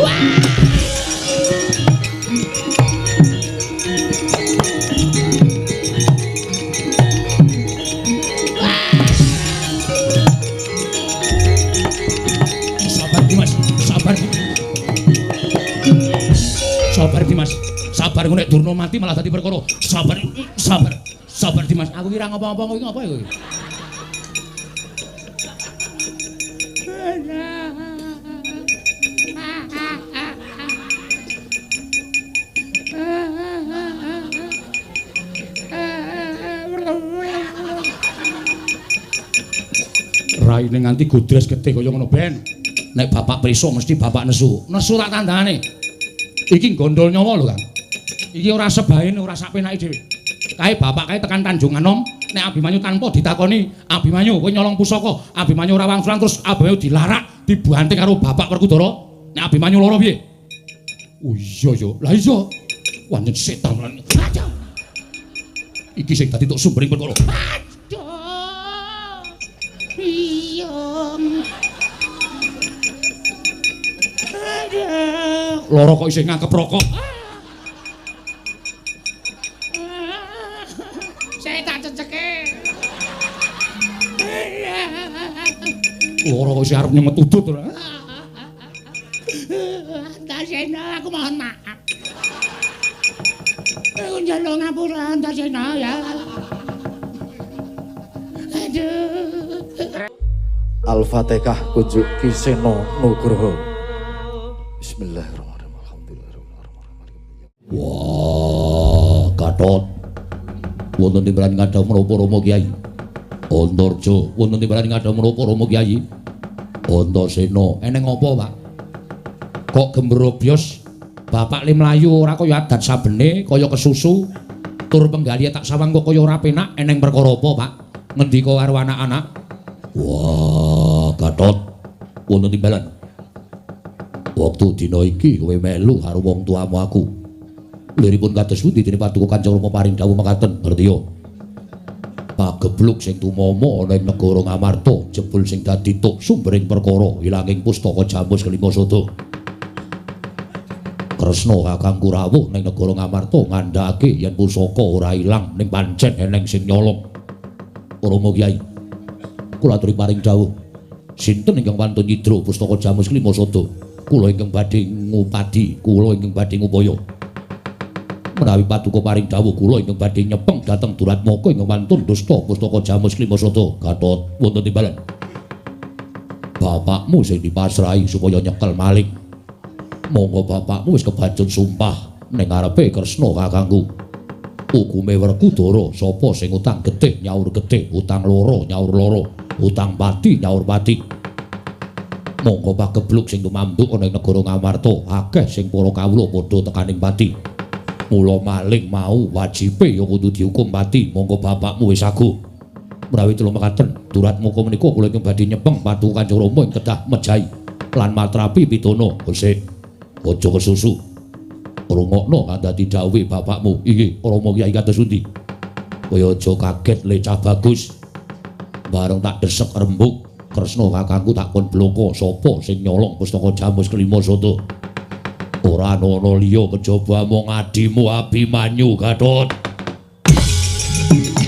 Sabar Dimas, sabar. Sabar Dimas, sabar nek Durna mati malah dadi perkara. Sabar, sabar, sabar Dimas. Aku kira ngapa-apa kowe ngapa kowe? Raine nganti godres getih kaya ngono ben. Nek bapak preso mesti bapak nesu. Nesu tak tandane. Iki gondol nyawa lho, Kang. Iki ora sebaene, ora sak penake dhewe. Kae bapak kae tekan Tanjung Anom, nek Abimanyu tanpa ditakoni, Abimanyu kowe nyolong pusaka, Abimanyu ora wangsulan terus Abimanyu dilarak, dibanting karo bapak Werkudara. Nek Abimanyu lara piye? Oh iya ya. Lah iya. Wancen setan lan. Iki sing dadi tok sumbering perkara. Aduh. Iya. Aduh. Lara kok isih ngangkep rokok. Saya tak ceceke. Lara kok isih arep nyemet udut ora. Antasena, aku mohon maaf. Aku njaluk ngapura Antasena ya. Aduh. Al-Fatihah kunjuk Ki Seno Nugroho. Bismillahirrahmanirrahim. Alhamdulillahirabbil alamin. Wah, Gatot. Wonten timbalan ngadhap menapa Rama Kyai? Antarja, wonten timbalan ngadhap menapa Rama Kyai? Antasena, eneng apa, Pak? Kok gemrobyos bapak le mlayu ora kaya adat sabene, kaya kesusu. Tur penggalihe tak sawang kok kaya ora penak, eneng perkara apa, Pak? Ngendika karo anak-anak. Wah, Gatot, wonten timbalan. Wektu dina iki kowe melu karo wong tuamu aku. Liripun kados pundi dene paduka Kanjeng Rama paring dawuh mekaten, ngerti ya? Pagebluk sing tumama ana ing negara Ngamarta, jebul sing dadi tuk sumbering perkara ilanging pustaka Jamus kelima sada. Kresna kakangku rawuh ning negara Ngamarta ngandhakake yen pusaka ora ilang ning pancen eneng sing nyolong. Rama Kyai, kula aturi paring dawuh. Sinten ingkang wantun nyidra pustaka Jamus kelima sada? Kula ingkang badhe ngupadi, kula ingkang badhe ngupaya. Menawi paduka paring dawuh kula ingkang badhe nyepeng dhateng Duratmaka ingkang wantun dusta pustaka Jamus kelima sada. Gatot, wonten timbalan. Bapakmu sing dipasrahi supaya nyekel maling. Monggo bapakmu wis kebacut sumpah ning ngarepe Kresna kakangku. Hukume Werkudara, sapa sing utang getih nyaur getih, utang loro nyaur loro, utang pati nyaur pati. Monggo pagebluk sing tumanduk ana ing negara Ngamarta, akeh sing para kawula padha tekaning pati. Mula maling mau wajibe ya kudu dihukum pati. Monggo bapakmu wis aguh. Menawi kula mekaten, Duratmaka menika kula ingkang badhe nyepeng paduka Kanjeng Rama ing kedah mejahi lan matrapi pidana. Gosek aja kesusu. Rungokno kandhati dawuhe bapakmu. Inggih, Rama Kyai kados pundi? Kowe aja kaget le cah bagus. Bareng tak desek rembug Kresna kakangku tak kon bloko sapa sing nyolong pustaka Jamus kelima sada. Ora ana liya kejaba mung adimu Abimanyu Gatot.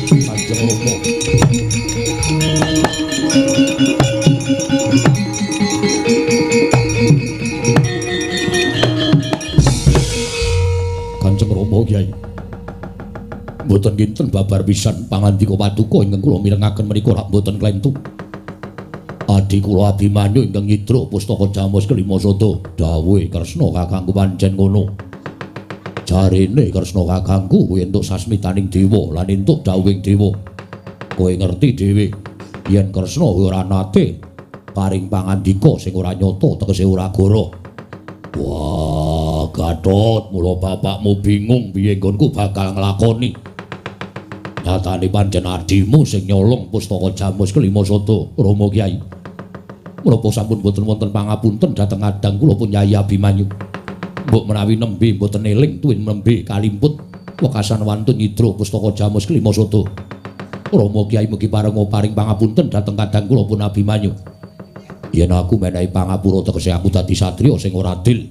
Kanjeng Rama. Kanjeng Rama Kyai. Mboten kinten babar pisan pangandika paduka ingkang kula mirengaken menika rak mboten klentu. Adi kula Abimanyu ingkang nyidra pustaka Jamus kelima sada. Dawuhe Kresna kakangku pancen ngono. Jarene Kresna kakangku kuwi entuk sasmitaning dewa lan entuk dawuhing dewa. Kowe ngerti dhewe yen Kresna ora nate paring pangandika sing ora nyata tegese ora goro. Wah, Gatot, mula bapakmu bingung piye nggonku bakal nglakoni. Nyatane pancen adimu sing nyolong pustaka Jamus kelima sada, Rama Kyai. Menapa sampun boten wonten pangapunten dhateng kadang kula pun Yai Abimanyu. Mbok menawi nembe mboten eling tuwin nembe kalimput wekasan wantun nyidra pustaka Jamus kelima sada. Rama Kyai mugi parenga paring pangapunten dhateng kadang kula pun Abimanyu. Yen aku menehi pangapura tegese aku dadi satriya sing ora adil.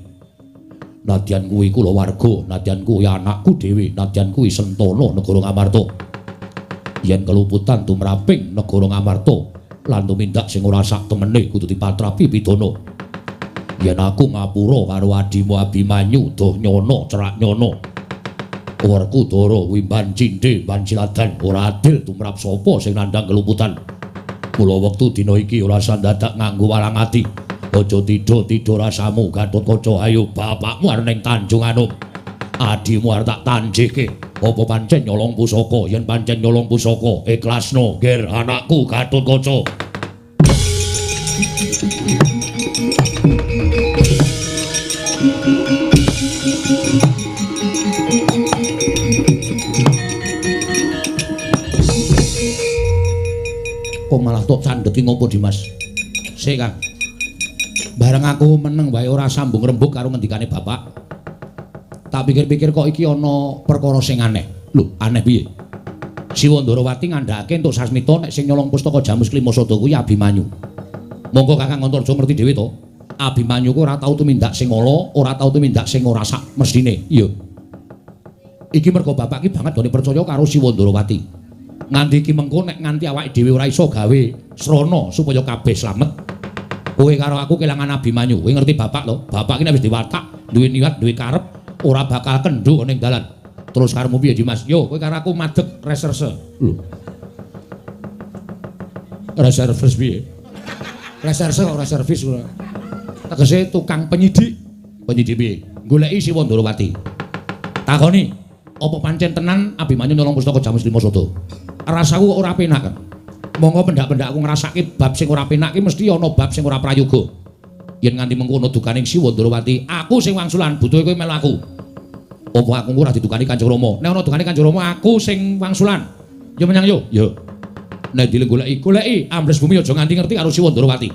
Nadyan kuwi kulawarga, nadyan kuwi anakku dhewe, nadyan kuwi sentana negara Ngamarta. Yen keluputan tumraping negara Ngamarta lan tumindak sing ora sak temene kudu dipatrapi pidana. Yen aku ngapura karo adimu Abimanyu, Dohnyana, Ceraknyana, Werkudara, Wimban Cindhe, Mban Siladan, ora adil tumrap sapa sing nandhang keluputan. Mula wektu dina iki ora usah dadak nganggo walang ati. Aja tidha-tidha rasamu Gatotkaca, ayo bapakmu arep ning Tanjung Anom. Adimu arep tak tanjihke. Apa pancen nyolong pusaka? Yen pancen nyolong pusaka, ikhlasno ger anakku Gatotkaca. Kok malah tok candheki ngopo, Dimas? Sik, Kang. Bareng aku meneng wae ora sambung rembug karo ngendikane bapak. Tak pikir-pikir kok iki ana perkara sing aneh. Lho, aneh piye? Siwa Ndarawati ngandhakake entuk sasmita nek sing nyolong pustaka Jamus Klimasada kuwi Abimanyu. Monggo Kakang Antarja ngerti dhewe to. Abimanyu ku ora tau tumindak sing ala, ora tau tumindak sing ora sak mesthine. Iya. Iki mergo bapak iki banget gone percaya karo Siwa Ndarawati. Nganti iki mengko nek nganti awake dhewe ora iso gawe srana supaya kabeh slamet. Kowe karo aku kelangan Abimanyu. Kowe ngerti bapak lho. Bapak iki nek wis diwatak, duwe niat, duwe karep, ora bakal kendho ning dalan. Terus karepmu piye, Dimas? Yo, kowe karo aku madeg reserse. Lho. Reservis piye? Reserse ora servis ora. Tegese tukang penyidik. Penyidik piye? Goleki Siwa Ndarawati. Takoni, apa pancen tenan Abimanyu nyolong pustaka Jamus Limasada? Rasaku kok ora penak kan. Monggo pendak-pendak aku ngrasake bab sing ora penak ki mesti ana bab sing ora prayoga. Yen nganti mengkono dukaning Siwa Ndarawati, aku sing wangsulan, butuhe kowe melu aku. Apa aku ora didukani Kanjeng Rama? Nek ana dukane Kanjeng Rama, aku sing wangsulan. Yo menyang yo. Yo. Nek dileng goleki, goleki ambles bumi aja nganti ngerti karo Siwa Ndarawati.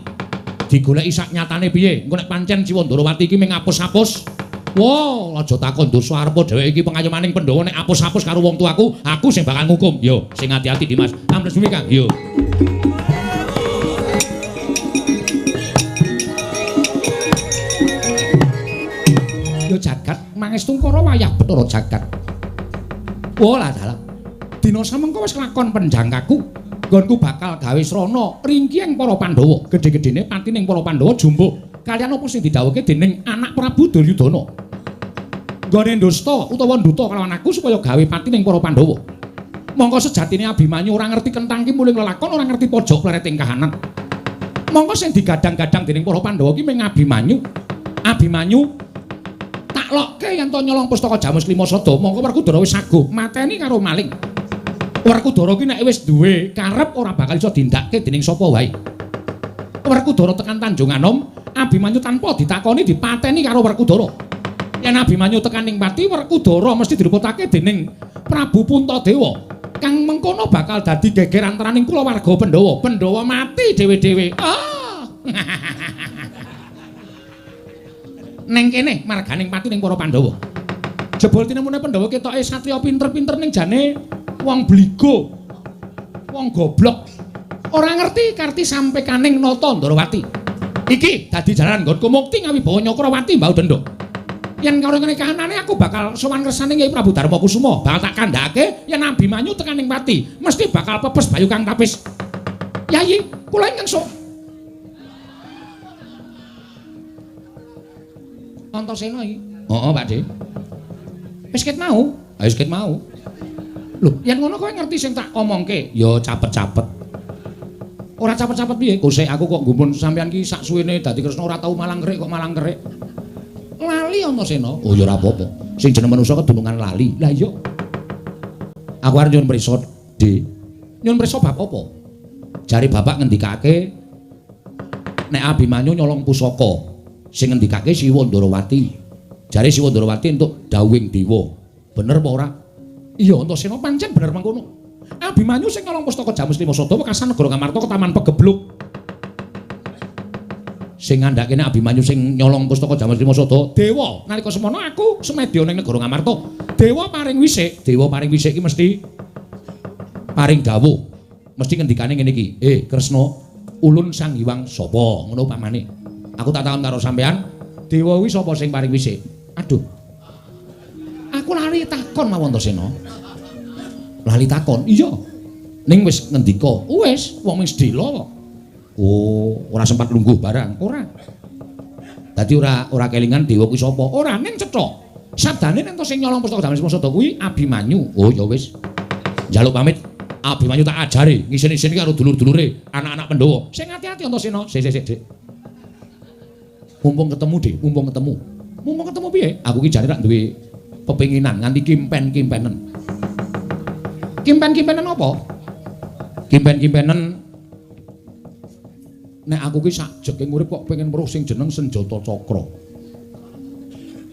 Digoleki sak nyatane piye? Engko nek pancen Siwa Ndarawati iki mung apus-apus. Wah, aja takon dosa arepa dheweke iki pengayomaning Pandhawa nek apus-apus karo wong tuaku, aku sing bakal ngukum. Yo, sing ati-ati Dimas. Ambles bumi, Kang. Yo. Yo jagat mangestungkara wayah Bathara Jagat. Wah, dalah. Dina samengko wis kelakon penjangkaku. Nggonku bakal gawe srana ringkiyeng para Pandhawa. Gedhe-gedhene patining para Pandhawa jumbuh kaliyan apa sing didhawuhke dening anak Prabu Duryudana. Nggone ndusta utawa nduta kelawan aku supaya gawe patining para Pandhawa. Mongko sejatine Abimanyu ora ngerti kentang ki muling lelakon, ora ngerti pojok plereting kahanan. Mongko sing digadang-gadang dening para Pandhawa ki mung Abimanyu. Abimanyu tak lokke yen to nyolong pustaka Jamus Limasada, mongko Werkudara wis saguh mateni karo maling. Werkudara ki nek wis duwe karep ora bakal iso dindakke dening sapa wae. Werkudara tekan Tanjung Anom, Abimanyu tanpa ditakoni dipateni karo Werkudara. Yen Abimanyu tekan ning pati, Werkudara mesti diluputake dening Prabu Puntadewa. Kang mengkono bakal dadi geger antaraning kulawarga Pandhawa. Pandhawa mati dhewe-dhewe. Ah. Neng kene marganing pati ning para Pandhawa. Jebul tinemune Pandhawa ketoke satriya pinter-pinter ning jane wong bligo. Wong goblok. Ora ngerti karti sampekaning Nata Ndarawati. Iki dadi jalaran nggonku mukti ngawibawa Nyakrawati Mbau Dendha. Yen karo ngene kahanane aku bakal sowan kersane Kyai Prabu Darma Kusuma, bakal tak kandhake yen Abimanyu tekan ning pati, mesti bakal pepes bayu kang tapis. Yayi, kula ingkang sok. Antasena iki. Heeh, Pak De. Wis ket mau. Ha wis ket mau. Lho, yen ngono kowe ngerti sing tak omongke? Ya capet-capet. Ora capet-capet piye? Kosek aku kok gumun sampean ki sak suwene dadi Kresna ora tau malang kerik kok malang kerik. Lali Antasena. Oh ya ora apa-apa. Sing jeneng manusa kedunungan lali. Lah iya. Aku arep nyuwun prisa, Dik. Nyuwun prisa bab apa? Jare bapak ngendikake nek Abimanyu nyolong pusaka. Sing ngendikake Siwa Ndarawati. Jare Siwa Ndarawati entuk dawuhing dewa. Bener apa ora? Iya, Antasena pancen bener mangkono. Abimanyu sing nyolong pustaka Jamus Limasada wekasan negara Ngamarta ke Taman Pegebluk. Sing ngandhake nek Abimanyu sing nyolong pustaka Jamus Limasada, dewa. Nalika semono aku semedya ning negara Ngamarta. Dewa paring wisik, dewa paring wisik iki mesti paring dawuh. Mesti ngendikane ngene iki, Kresna, ulun Sang Hyang sapa? Ngono pamane. Aku tak takon karo sampean, dewa kuwi sapa sing paring wisik? Aduh. Aku lali takon mawon Antasena. Lali takon? Iya. Ning wis ngendika? Wis, wong wis dela kok. Oh, ora sempat lungguh barang. Ora. Dadi ora kelingan dewa kuwi sapa? Ora, ning cetha. Sabdane nek sing nyolong pustaka Damas Masada kuwi Abimanyu. Oh, ya wis. Njaluk pamit. Abimanyu tak ajari ngisin-isin iki karo dulur-dulure, anak-anak Pandhawa. Sing ati-ati Antasena. Sik sik sik, Dik. Mumpung ketemu, Dik, mumpung ketemu. Mumpung ketemu piye? Aku ki jane rak duwe pepinginan nganti kimpen-kimpenen. Kimpen-kimpenen apa? Kimpen-kimpenen nek aku ki sak jeking urip kok pengen weruh sing jeneng Senjata Cakra.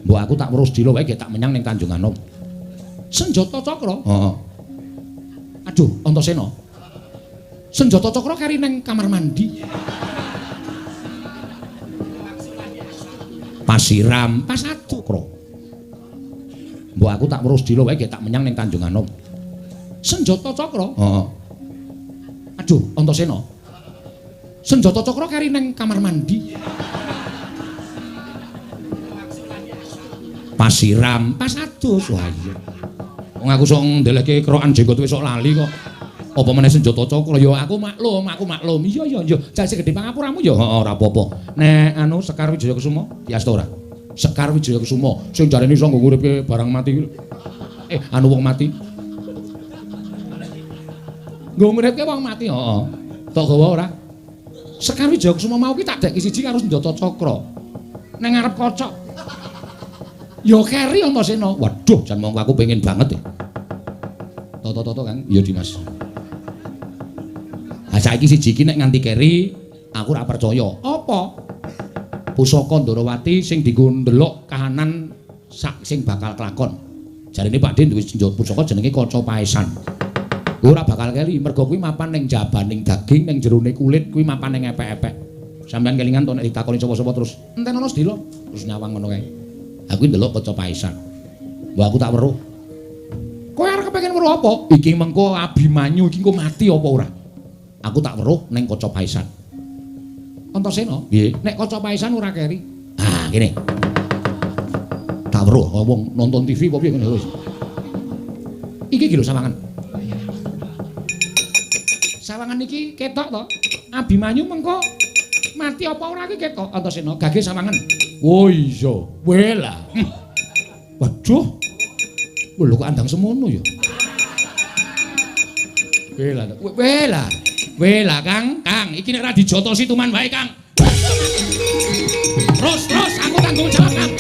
Mbok aku tak weruh sedilo wae tak menyang ning Tanjung Anom. Senjata Cakra? Heeh. Aduh, Antasena. Senjata Cakra kari ning kamar mandi. Pasiram, pas adu Cakra. Mbok aku tak weruh sedilo wae tak menyang ning Tanjung Anom. Senjata Cakra? Heeh. Aduh, Antasena. Senjata Cakra kari ning kamar mandi. Pasiram, pas adus. Wah iya. Wong aku sok ndelehke kerokan jenggot wis sok lali kok. Apa meneh senjata cakra ya aku maklum, aku maklum. Iya iya iya. Jase gedhe pangapuramu ya heeh ora apa-apa. Nek anu Sekar Wijaya Kusuma diasta ora? Sekar Wijaya Kusuma sing jarene iso nggo nguripke barang mati kuwi. Anu wong mati. Nggo nguripke wong mati heeh. Tok gawa ora? Sekar Wijaya Kusuma mau ki tak deki siji karo senjata cakra. Nang ngarep kaca. Ya keri Antasena. Waduh, jan mongko aku pengen banget. Toto-toto Kang. Iya Dimas. Ha saiki siji iki nek nganti keri, aku ora percaya. Apa? Pusaka Ndorowati sing dienggo ndelok kahanan sak sing bakal kelakon. Jarene Pak Den duwe senjata pusaka jenenge Kaca Paesan. Ora bakal keri, mergo kuwi mapan ning jabaning daging, ning jerone kulit, kuwi mapan ning epek-epek. Sampeyan kelingan to nek ditakoni sapa-sapa terus enten ana sedhela, terus nyawang ngono kae. Aku ndelok Kaca Paesan. Mbok aku tak weruh. Kowe arep kepengin weruh apa? Iki mengko Abimanyu iki engko mati apa ora? Aku tak weruh ning Kaca Paesan. Antasena? Nggih. Nek Kaca Paesan ora keri. Ah, kene. Tak weruh wong nonton TV apa piye ngene wis. Iki iki lho sawangan. Sawangan iki ketok to? Abimanyu mengko mati apa ora iki ketok Antasena? Gage sawangan. Oh iya, wela. Waduh. Lho kok andang semono ya. Wela, wela. Wela Kang, Kang, iki nek ora dijotosi tuman wae Kang. Terus, terus aku tanggung jawab Kang.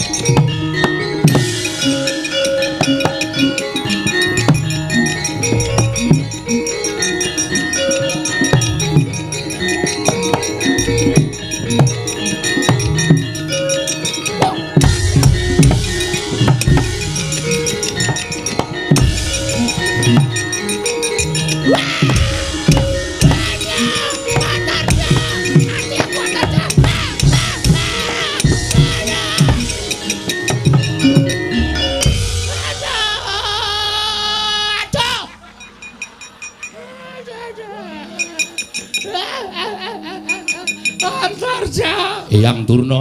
Eyang Durna,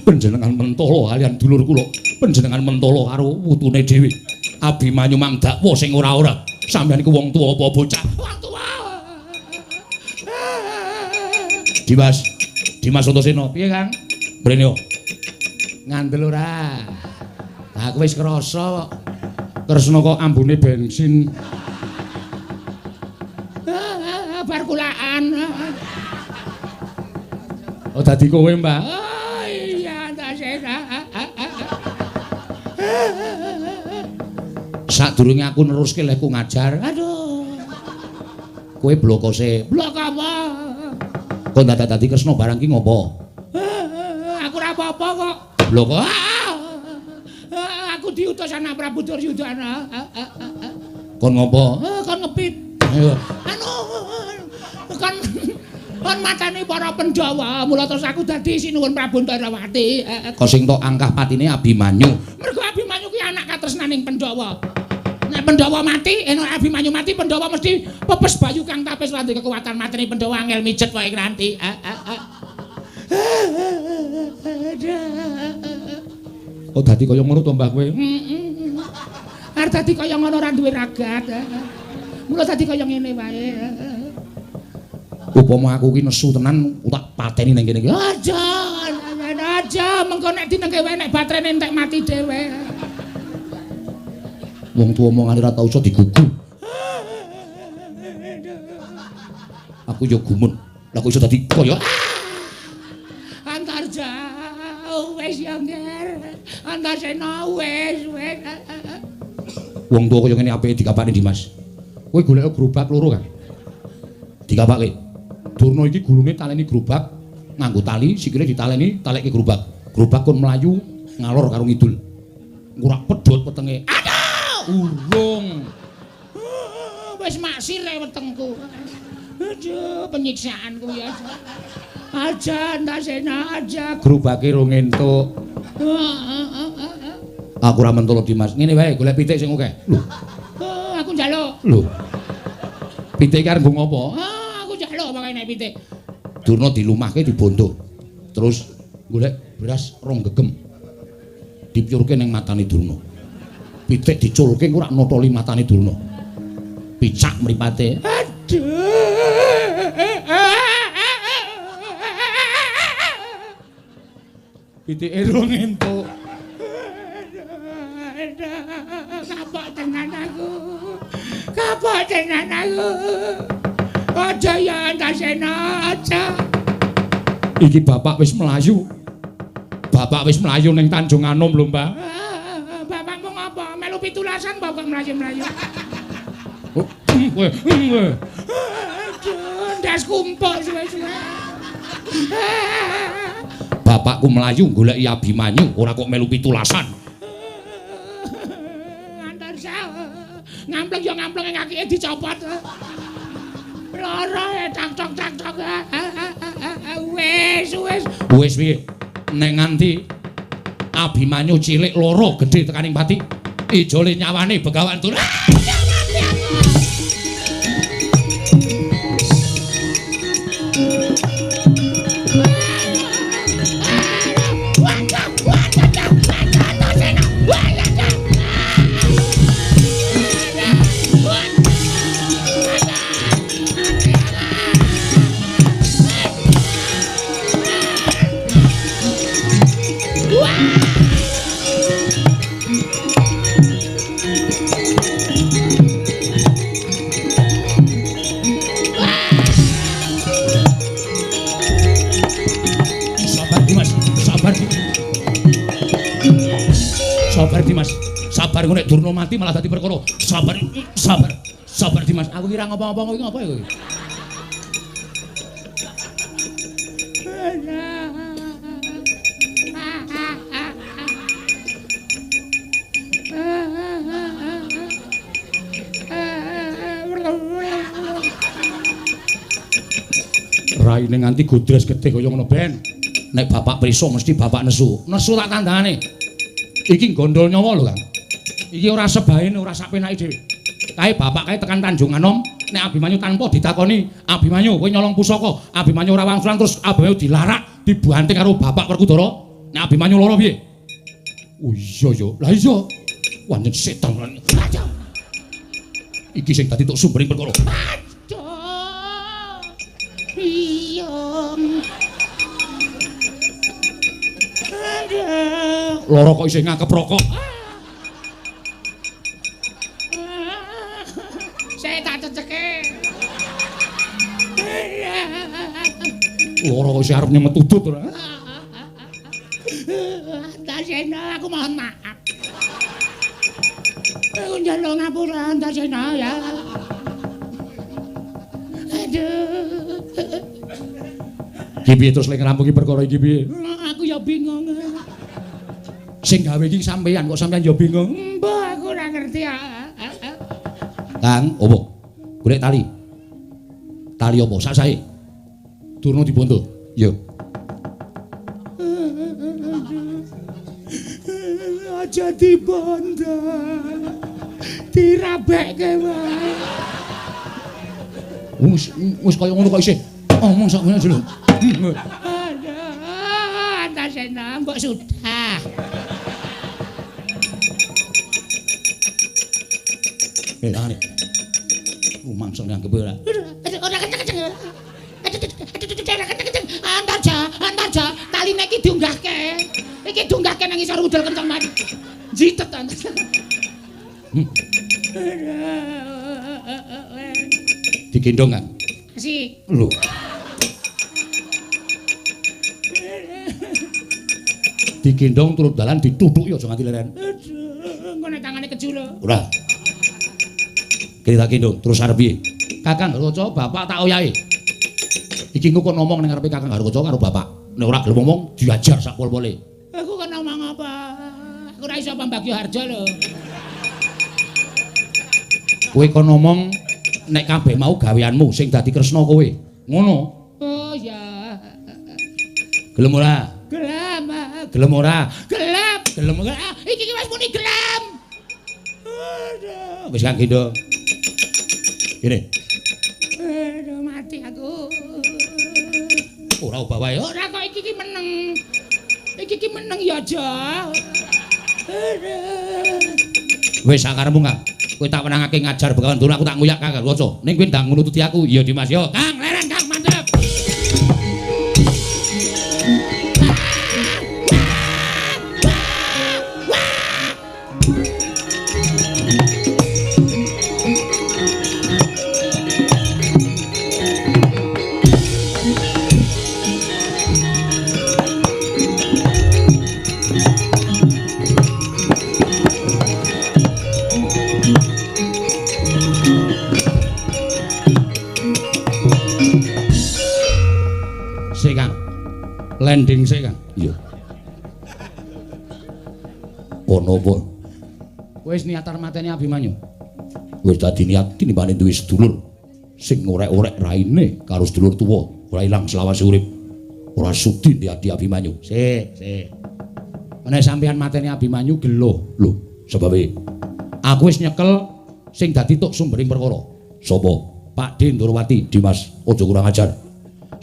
panjenengan mentolo kalian dulur kula, panjenengan mentolo karo putune dhewe. Abimanyu mang dakwa sing ora-ora. Sampeyan iku wong tuwa apa bocah? Wong tuwa. Dimas, Dimas Antasena, piye Kang? Mrene yo. Ngandel ora? Aku wis krasa kok. Kresna kok ambune bensin. Bar kulaan. Oh dadi kowe, Mbah. Oh iya, Antasena. Sadurunge aku neruske lehku ngajar. Aduh. Kowe blokose. Blok apa? Kok dadak dadi Kresna barang ki ngopo? Aku ora apa-apa kok. Bloko. Aku diutus anak Prabu Duryudana. Kon ngopo? Kon ngepit. Anu kon kon matane para Pandhawa, mula terus aku dadi sinuwun Prabu Ndorowati. Kok sing tok angkah patine Abimanyu. Mergo Abimanyu kuwi anak katresnaning Pandhawa. Nek Pandhawa mati, nek Abimanyu mati, Pandhawa mesti pepes bayu kang tapis lan kekuatan matine Pandhawa angel mijet wae nganti. Oh dadi kaya ngono to Mbah kowe? Heeh. Arep dadi kaya ngono ora duwe ragat. Mula dadi kaya ngene wae. Upama aku ki nesu tenan tak pateni ning kene iki. Aja, aja mengko nek dinengke wae nek baterene entek mati dhewe. Wong tuwa omongane ora tau iso digugu. Aku yo gumun. Lah kok iso dadi kaya antar jauh wis ya Nger. Antasena wis wis. Wong tuwa kaya ngene apike dikapakne Dimas. Kowe golek gerobak loro kan? Dikapake. Durna iki gulune taleni gerobak nganggo tali, sikile ditaleni talekke gerobak. Gerobak kon mlayu ngalor karo ngidul. Ora pedhot wetenge. Aduh, urung. Wis maksir wetengku. Aduh, penyiksaanku ya. Aja Antasena aja. Gerobake rong entuk. Aku ora mentolo Dimas. Ngene wae golek pitik sing akeh. Lho. Aku njaluk. Lho. Pitik iki arep nggo ngopo? Aku njaluk pokoke nek pitik. Durna dilumahke dibondo. Terus golek beras rong gegem. Dipyurke ning matane Durna. Pitik diculke ora notoli matane Durna. Picak mripate. Aduh. Pitike rong entuk. Kapok tenan aku. Kapok tenan aku. Aja ya Antasena aja. Iki bapak wis mlayu. Bapak wis mlayu ning Tanjung Anom lho, Mbah. Bapakmu ngopo? Melu pitulasan apa kok mlayu-mlayu? Oh, kowe. Aduh, ndas kumpul suwe-suwe. Bapakku mlayu goleki Abimanyu, ora kok melu pitulasan. Antarsa. Ngampleng ya ngampleng kakike dicopot. Lara tak tok tak tok. Wis wis. Wis piye? Nek nganti Abimanyu cilik loro gedhe tekaning pati, ijole nyawane Begawan Durna. Sabar Dimas, sabar nek Durna mati malah dadi perkara. Sabar, sabar, sabar Dimas. Aku kira ngopo-ngopo kowe ngopo ya kowe? Raine nganti godres getih kaya ngono ben. Nek bapak prisa mesti bapak nesu. Nesu tak tandane. Iki gondol nyawa lho, Kang. Iki ora sebaene, ora sak penake dhewe. Kae bapak kae tekan Tanjung Anom, nek Abimanyu tanpa ditakoni, Abimanyu kowe nyolong pusaka, Abimanyu ora wangsulan terus Abimanyu dilarak, dibanting karo bapak Werkudara. Nek Abimanyu lara piye? Oh iya ya. Lah iya. Wanjen setan. Iki sing dadi tok sumbering perkara. Aduh. Iya. Loro kok isih ngakep rokok. Saya tak ceceke. Loro kok isih arep nyemet udut ora. Antasena, aku mohon maaf. Aku njaluk ngapura Antasena ya. Aduh. Iki piye terus lek ngrampungi perkara iki piye? Aku ya bingung. Sing gawe iki sampeyan kok sampeyan ya bingung. Mbah aku ora ngerti. Kang, opo? Golek tali. Tali opo? Sak sae. Durna dibondo. Iya. Aja dibondo. Dirabekke wae. Wis wis kaya ngono kok isih omong sak ngene lho. Aduh, Antasena, mbok sudah. Tangane. Rumangsa nganggep ora. Ora kenceng-kenceng. Ora kenceng-kenceng. Antarja, Antarja, taline iki diunggahke. Iki diunggahke nang isor udel kenceng banget. Jitet Antarja. Digendong kan? Asik. Lho. Digendong turut dalan ditutuki aja nganti leren. Aduh, engko nek tangane keju lho. Ora. Kene tak gendong terus arep piye? Kakang Garukaca, bapak tak oyahe. Iki engko kon ngomong ning ngarepe Kakang Garukaca karo bapak. Nek ora gelem ngomong diajar sak pol-pole. Aku kon ngomong apa? Aku ora iso pambagyo harja lho. Kowe kon ngomong nek kabeh mau gaweanmu sing dadi Kresna kowe. Ngono. Oh ya. Gelem ora? Gelem. Gelem ora? Gelem. Gelem ora? Iki ki wis muni gelem. Aduh, wis kang gendong. Kene. Aduh, mati aku. Ora obah wae. Ora kok iki ki meneng. Iki ki meneng ya aja. Aduh. Wis sakarepmu, Kang. Kowe tak wenangake ngajar Begawan Durna, aku tak nguyak Kang Garukaca. Ning kowe ndang nututi aku. Iya Dimas yo. Kang, leren Kang, mantep. Sik, Kang. Landing sik, Kang. Iya. Ono apa? Wis niat arep mateni Abimanyu. Wis dadi niat tinimbane duwe sedulur sing ngorek-orek raine karo sedulur tuwa, ora ilang selawase urip. Ora sudi ndiadi Abimanyu. Sik, sik. Nek sampeyan mateni Abimanyu geluh. Lho, sebabe aku wis nyekel sing dadi tuk sumbering perkara. Sapa? Pak Ndorowati, Dimas, aja kurang ajar.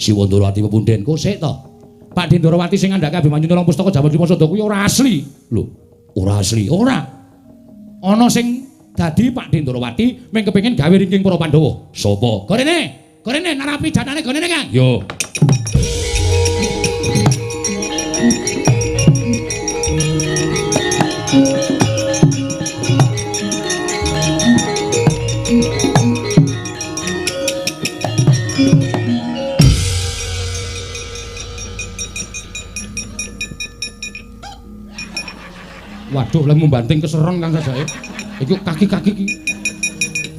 Siwa Ndorowati pepunden kok sik to. Pak Ndorowati sing ngandhake Abimanyu nyolong pustaka Jawa Lima Sada kuwi ora asli. Lho, ora asli. Ora. Ana sing dadi Pak Ndorowati mung kepengin gawe ringking para Pandhawa. Sapa? Gorene. Gorene narapidanane gorene, Kang. Yo. Waduh, lek mbanting kesereng Kang sajae. Iku kaki-kaki iki.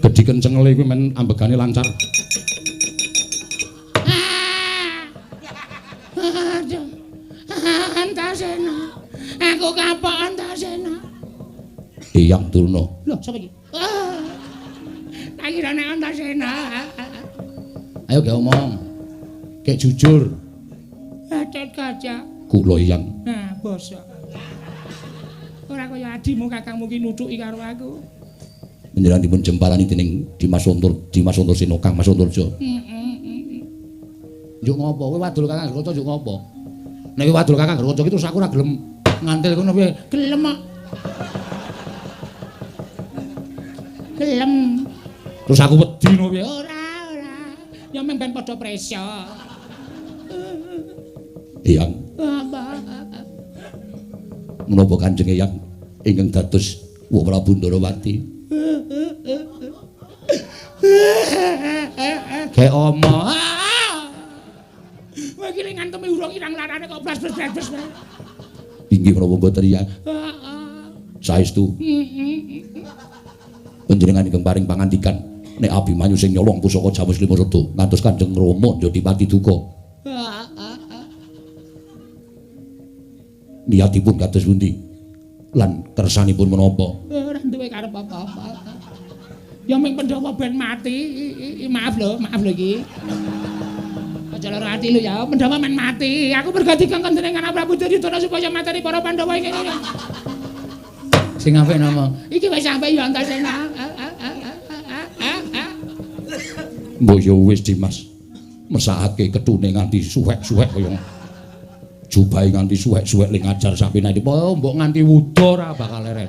Gedhi kencengele kuwi men ambegane lancar. Aduh. Antasena. Aku kapok Antasena. Eyang Durna. Lho, sapa iki? Tak kira nek Antasena. Ayo gak omong. Gek jujur. Gatot Kaca. Kula Eyang. Nah, bosok. Ora kaya adimu kakangmu ki nuthuki karo aku. Panjenengan dipun jemparani dening Dimas Untur, Dimas Untursena, Kang Mas Unturja. Heeh. Njuk ngopo? Kowe wadul Kakang Garukaca njuk ngopo? Nek kowe wadul Kakang Garukaca ki terus aku ora gelem ngantil kono piye? Gelem kok. Gelem. Terus aku wedi ngono piye? Ora, ora. Ya mung ben padha preso. Eyang. Apa? Menapa Kanjeng Eyang ingkang dados Wa Prabu Ndorowati? Gek omong. Kowe iki ning ngantemi urung irang larane kok blas-blas-blas. Inggih menapa mboten Eyang? Heeh. Saestu. Heeh. Panjenengan ingkang paring pangandikan nek Abimanyu sing nyolong pusaka Jamus Lima Sada ngantos Kanjeng Rama Jodipati duka. Heeh. Niatipun kados pundi? Lan kersanipun menapa? Ora duwe karep apa-apa. Ya mung Pandhawa ben mati. Maaf lho, maaf lho iki. Aja lara ati lho ya, Pandhawa men mati. Aku mergo dikongkon dening Anak Prabu Duryudana supaya mateni para Pandhawa iki. Sing apik napa? Iki wis sampe ya Antasena. Mbok ya wis Dimas. Mesakake ketune nganti suwek-suwek kaya Jubahe nganti suwek-suwek ling ajar sapinane. Oh, mbok nganti wuda ora bakal leren.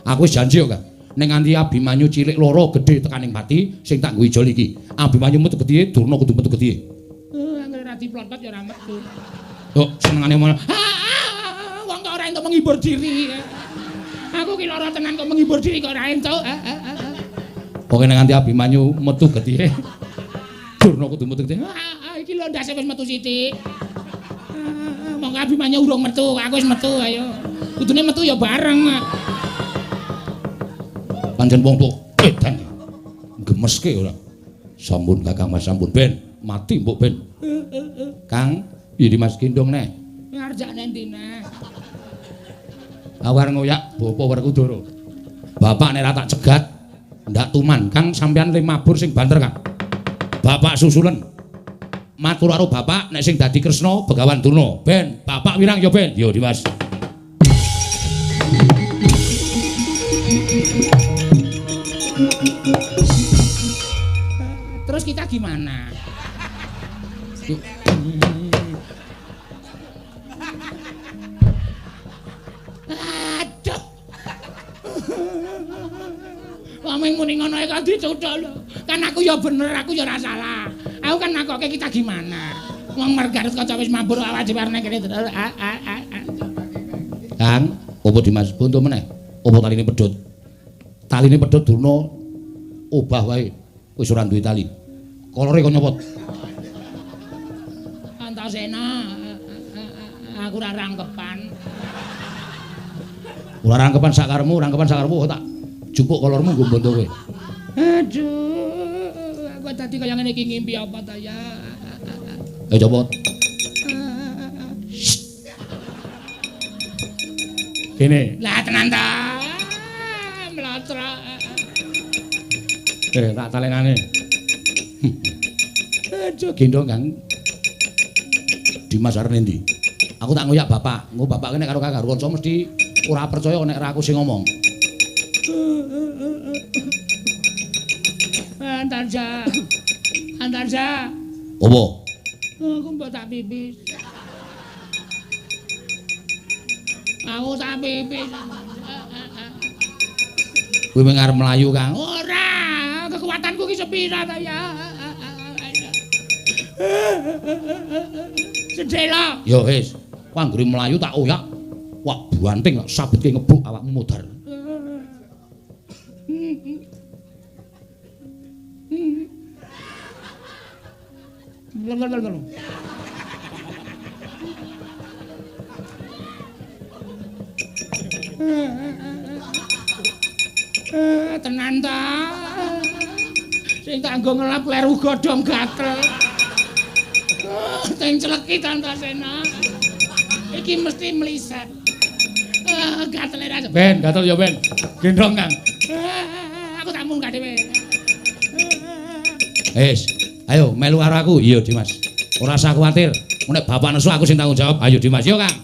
Aku wis janji kok, Kang. Ning nganti Abimanyu cilik loro gedhe tekaning pati sing tak nggo ijol iki. Abimanyu metu getihe, Durna kudu metu getihe. Anggere ra diplotot ya ora metu. Kok senengane malah wong kok ora entuk menghibur diri. Aku ki lara tenan kok menghibur diri kok ora entuk. Pokoke nek nganti Abimanyu metu getihe, Durna kudu metu getihe. Iki lho ndase wis metu sithik. Monggo Abimanyu urung metu, aku wis metu ayo. Kudune metu ya bareng. Pancen wong tuwa edan. Gemeske ora. Sampun Kakang Mas sampun ben mati mbok ben. Kang, piye Mas gendong neh? Ngarjakne ndi neh? Awar ngoyak Bapak Werkudara. Bapak nek ora tak cegat ndak tuman. Kang sampean le mabur sing banter, Kang. Bapak susulen. Matur karo bapak nek sing dadi Kresna Begawan Durna. Ben, bapak wirang ya ben. Yo Dimas. Terus kita gimana? Aduh. Wong muni ngono kok dicuthuk lho. Kan aku ya bener, aku ya ora salah. Aku kan nakoke kita gimana? Wong mergaret kaca wis mabur awak dhewe arep kene. Kang, opo Dimas buntu meneh? Opo taline pedhot? Taline pedhot Durna obah wae. Wis ora duwe tali. Kolore kok nyopot. Antasena, aku ora rangkepan. Ora rangkepan sakaremu, rangkepan sakaremu tak jupuk kolormu nggo mbonto kowe. Aduh, aku dadi kaya ngene iki ngimpi apa ta ya? Ayo copot. Kene. Lah tenan ta. Mlotrok. Tak talenane. Aduh, gendong Kang. Dimas arep endi? Aku tak ngoyak bapak. Engko bapak nek karo kakak kanca mesti ora percaya nek ora aku sing ngomong. Antarja. Antarja. Apa? Aku mbok tak pipis. Aku tak pipis. Kowe mung arep mlayu, Kang. Ora, kekuatanku ki sepira ta ya. Sedhela. Ya wis, anggere mlayu tak oyak. Wah, buanting tak sabetke ngebuk awakmu modar. Tenan ta. Sing tak nggo ngelap kleru godhong gatel. Sing celeki Antasena. Iki mesti mliset. Gatele ra. Ben, gatel ya ben. Gendong, Kang. Aku tak munggah dhewe. Wis, ayo melu karo aku. Iya, Dimas. Ora usah kuwatir. Nek bapak nesu aku sing tanggung jawab. Ayo Dimas, yo Kang.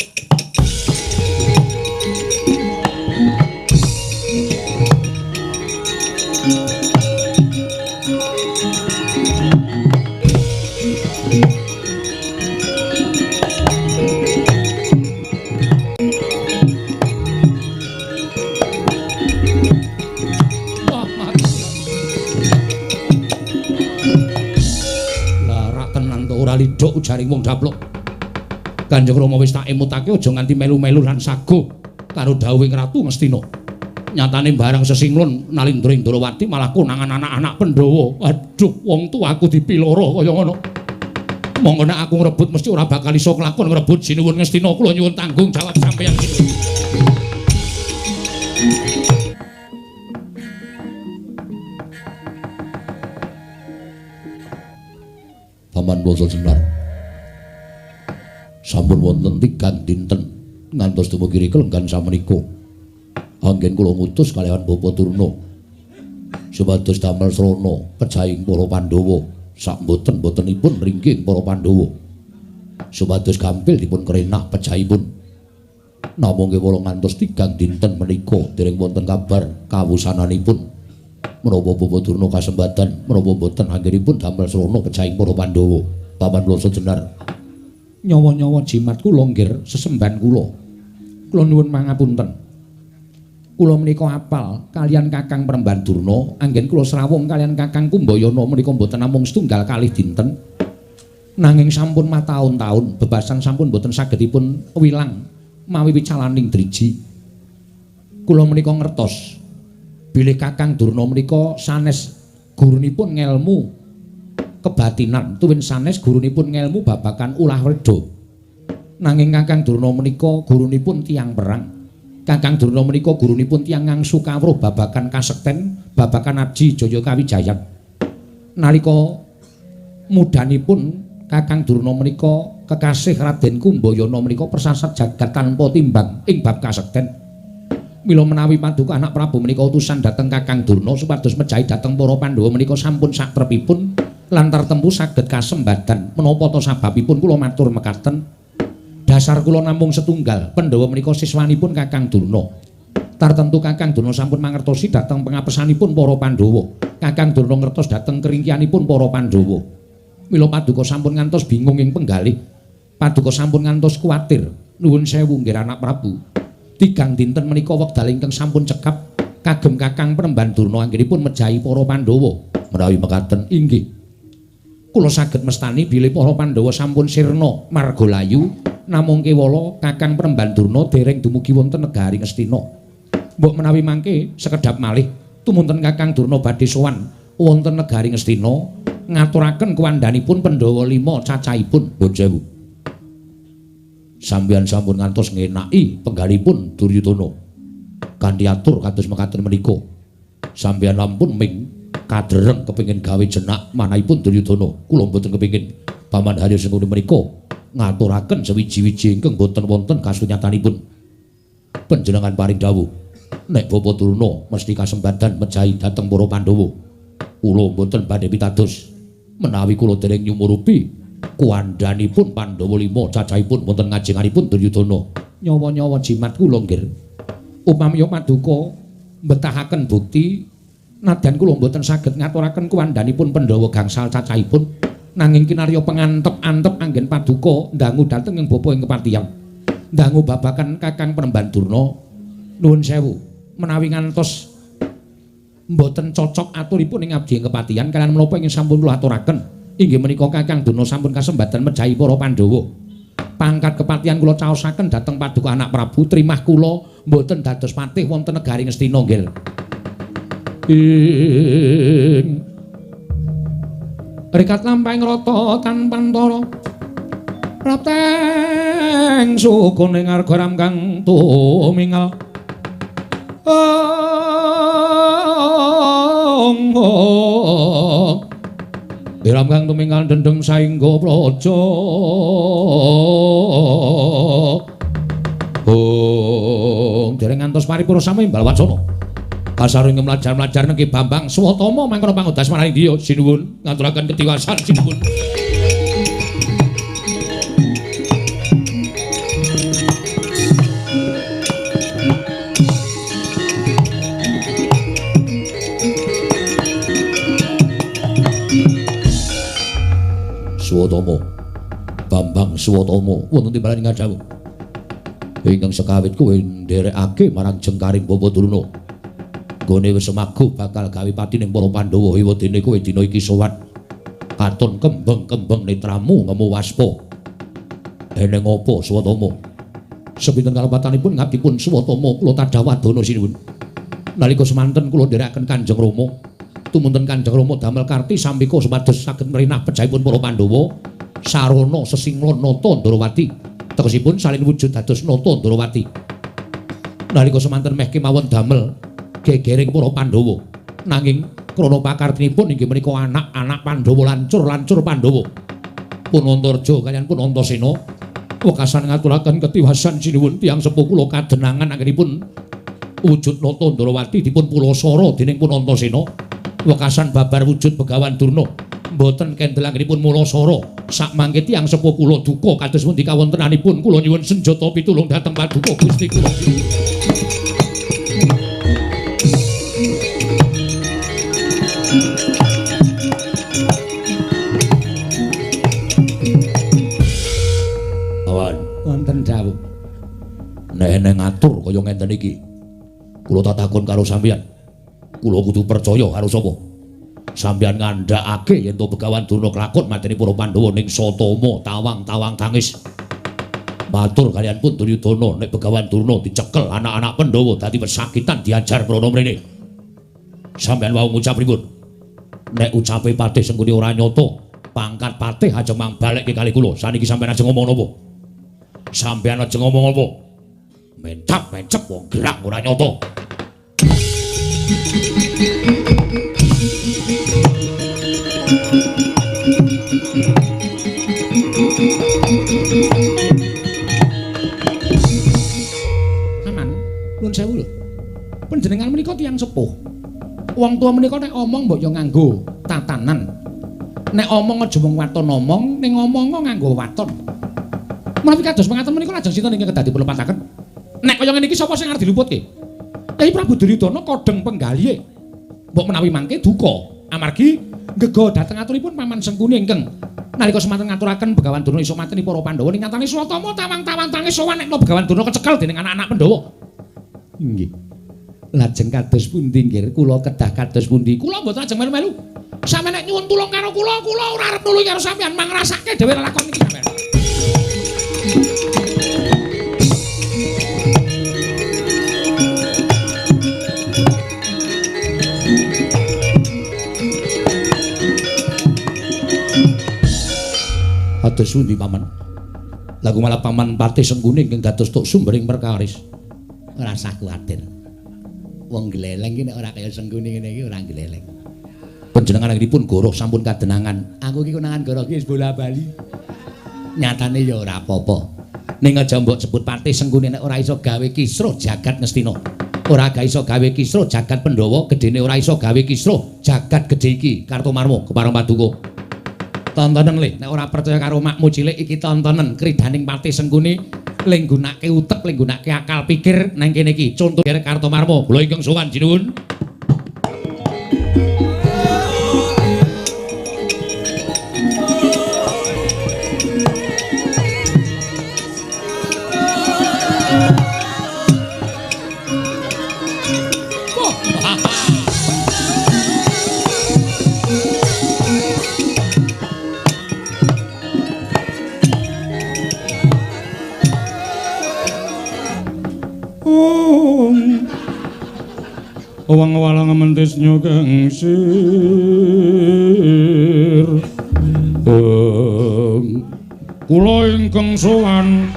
Lidhok ujaring wong daplok. Kanjeng Rama wis tak emutake aja nganti melu-melu lan sago karo dawuhing Ratu Ngastina. Nyatane barang sesinglon Nalindra ing Ndrawati malah konangan anak-anak Pandhawa. Aduh, wong tuaku dipiloro kaya ngono. Monggo nek aku ngrebut mesti ora bakal iso kelakon ngrebut. Sinuwun Ngastina, kula nyuwun tanggung jawab sampeyan. Paman Basa Jenar. Sampun wonten tigang dinten ngantos dumugi kelenggan samenika. Anggen kula ngutus kaliyan Bapak Durna supados damel srana pejahing para Pandhawa sak mboten-mbotenipun ringking para Pandhawa. Supados gampil dipun kerenah pejahipun. Namung kewala ngantos tigang dinten menika dereng wonten kabar kawusananipun. Menapa Bapak Durna kasembatan, menapa mboten anggenipun damel srana pejahing para Pandhawa. Paman Basa Jenar. Nyawa-nyawa jimat kula nggir sesembahan kula. Kula nyuwun pangapunten. Kula menika apal kaliyan Kakang Premban Durna, anggen kula srawung kaliyan Kakang Kumbayana menika mboten namung setunggal kalih dinten. Nanging sampun mataun-taun bebasan sampun mboten saged dipun wilang mawi wicalaning driji. Kula menika ngertos bilih Kakang Durna menika sanes gurunipun ngelmu kebatinan, tuwin sanes gurunipun ngelmu babagan ulah werda. Nanging Kakang Durna menika gurunipun tiyang perang. Kakang Durna menika gurunipun tiyang ngangsu kawruh babagan kasekten, babagan aji jaya kawijayan. Nalika mudanipun Kakang Durna menika kekasih Raden Kumbayana menika persasat jagat tanpa timbang ing bab kasekten. Mila menawi paduka anak Prabu menika utusan dhateng Kakang Durna supados mejahi dhateng para Pandhawa menika sampun satrepipun lan tartempu saged kasembadan. Menapa ta sababipun kula matur mekaten? Dasar kula namung setunggal, Pandhawa menika siswanipun Kakang Durna. Tartemtu Kakang Durna sampun mangertosi dhateng pengapesanipun para Pandhawa. Kakang Durna ngertos dhateng keringkianipun para Pandhawa. Mila paduka sampun ngantos bingung ing penggalih. Paduka sampun ngantos kuwatir. Nuwun sewu nggih anak Prabu. Tigang dinten menika wekdal ingkang sampun cekap kagem Kakang Premban Durna anggenipun mejahi para Pandhawa. Menawi mekaten inggih kula saged mestani bilih para Pandhawa sampun sirna marga layu, namung kewala Kakang Premban Durna dereng dumugi wonten negari Ngastina. Mbok menawi mangke sekedhap malih tumunten Kakang Durna badhe sowan wonten negari Ngastina ngaturaken kuwandhanipun Pandhawa 5 cacahipun. Nuwun sewu. Sampeyan sampun ngantos ngenaki penggalipun Duryudana. Kanthi atur kados mekaten menika. Sampeyan ampun ming kadereng kepengin gawe jenak manahipun Duryudana. Kula mboten kepengin Paman Haryo Sengkuni menika ngaturaken sewiji-wiji ingkang boten wonten kasunyatanipun. Panjenengan paring dawuh nek Bapa Durna mesti kasembadan mejahi dhateng para Pandhawa. Kula mboten badhe pitados menawi kula dereng nyumurupi kuwandhanipun Pandhawa 5 cacahipun wonten ngajenganipun Duryudana. Nyawa-nyawa jimat kula nggih. Upami paduka mbetahaken bukti nadyan kula mboten saged ngaturaken kuwandhanipun Pandhawa gangsal cacahipun, nanging kinarya pengantep-antep anggen paduka ndangu dhateng ing bapa ing kepatihan. Ndangu babagan Kakang Premban Durna. Nuwun sewu menawi ngantos mboten cocok aturipun ing abdi ing kepatihan kaliyan menapa ingkang sampun kula aturaken inggih menika Kakang Durna sampun kasembadan mejahi para Pandhawa. Pangkat kepatihan kula caosaken dhateng paduka anak Prabu, trimah kula mboten dados patih wonten negari Ngastina nggih. Ing rikat lampahing rata tanpantara prapteng sukune ngarga ram kang tumingal. Iram kang tuminggal dendeng saengga praja. Hong dereng ngantos paripurna sami imbal wacana. Kasaring mlajar-mlajar niki Bambang Swatama mangkono pangodas marang India sinuwun ngaturaken ketiwasan sinuwun. Swatama Bambang Swatama wonten timbalan ing dawuh ingkang sekawit kowe nderekake marang jengkaring Bapa Durna. Nggone wis semagu bakal gawe pati ning para Pandhawa ewadene kowe dina iki sowan katon kembeng-kembeng netramu ngemu waspa. Eneng apa Swatama? Sepinten kalepatanipun ngabdipun Swatama kula tadhawadana sinuwun. Nalika semanten kula nderekaken Kanjeng Rama, tumunten Kanjeng Rama damel karti sampika supados saged mrinah pejahipun para Pandhawa sarana sesinglon Nata Ndrawati. Tegesipun salin wujud dados Nata Ndrawati. Nalika semanten meh kemawon damel gegering para Pandhawa, nanging krana pakartinipun inggih menika anak-anak Pandhawa lancur-lancur Pandhawa. Punantarja kaliyan Punantasena wekasan ngaturaken ketiwasan sinuwun tiyang sepuh kula kadenangan anggenipun wujud Nata Ndrawati dipun pulasara dening Punantasena. Wekasan babar wujud Begawan Durna mboten kendel anggenipun mulasara. Sakmangke tiyang sepuh kula duka kados pundi kawontenanipun kula nyuwun senjata pitulung dhateng paduka Gusti kula. Awan, wonten dawuh. Nek eneng ngatur kaya ngenten iki, kula tak takon karo sampeyan. Kula kudu percaya karo sapa? Sampeyan ngandhakake yen to Begawan Durna klakon mateni para Pandhawa ning Satama tawang-tawang tangis. Matur kalian pun Duryudana nek Begawan Durna dicekel anak-anak Pandhawa dadi pesakitan diajar mrono mrene. Sampeyan wau ngucap pripun? Nek ucape Patih Sengkuni ora nyata, pangkat Patih ajeng mang balekke kali kula. Saniki sampeyan ajeng ngomong napa? Sampeyan ajeng ngomong apa? Mencap-mencep wong gerak ora nyata. Aman, nuwun sewu lho. Panjenengan menika tiyang sepuh. Wong tuwa menika nek omong mbok ya nganggo tatanan. Nek omong aja mung waton omong, ning omong nganggo waton. Menawi kados mengaten menika lajeng sinten ingkang kedah dipunlepataken? Nek kaya ngene iki sapa sing arep diluputke? Kyai Prabu Duryudana kodheng penggalihe. Mbok menawi mangke duka amargi ngega dhateng aturipun Paman Sengkuni ingkang nalika semanten ngaturaken Begawan Durna iso mateni para Pandhawa ning nyatane Swatama tawang-tawang tangis sowan nek Begawan Durna kecekel dening anak-anak Pandhawa. Inggih. Lajeng kados pundi nggih kula kedah kados pundi? Kula mboten ajeng melu-melu. Sampeyan nek nyuwun tulung karo kula, kula ora arep nulungi karo sampeyan, mangrasake dhewe lelakon iki sampeyan. Kados pundi Paman? Lah malah Paman Patih Sengkuni ingkang dados tuk sumbering perkaris. Ora usah kuwatir. Wong gleleng iki nek ora kaya Sengkuni ngene iki ora gleleng. Panjenengan anggenipun goroh sampun kadenangan. Aku iki konangan goroh iki wis bola-bali. Nyatane ya ora apa-apa. Ning aja mbok sebut Patih Sengkuni nek ora iso gawe kisruh jagat Ngastina. Ora ga iso gawe kisruh jagat Pandhawa, gedene ora iso gawe kisruh jagat gedhe iki Kartomarma kepareng paduka. Tontonen le, nek ora percaya karo makmu cilik iki tontonen kridaning Patih Sengkuni le nggunake utek, le nggunake akal pikir nang kene iki. Conto Kartomarma, kula ingkang sowan jinuwun. Wang walang mentis nyukeng sir. Kula ingkang sowan.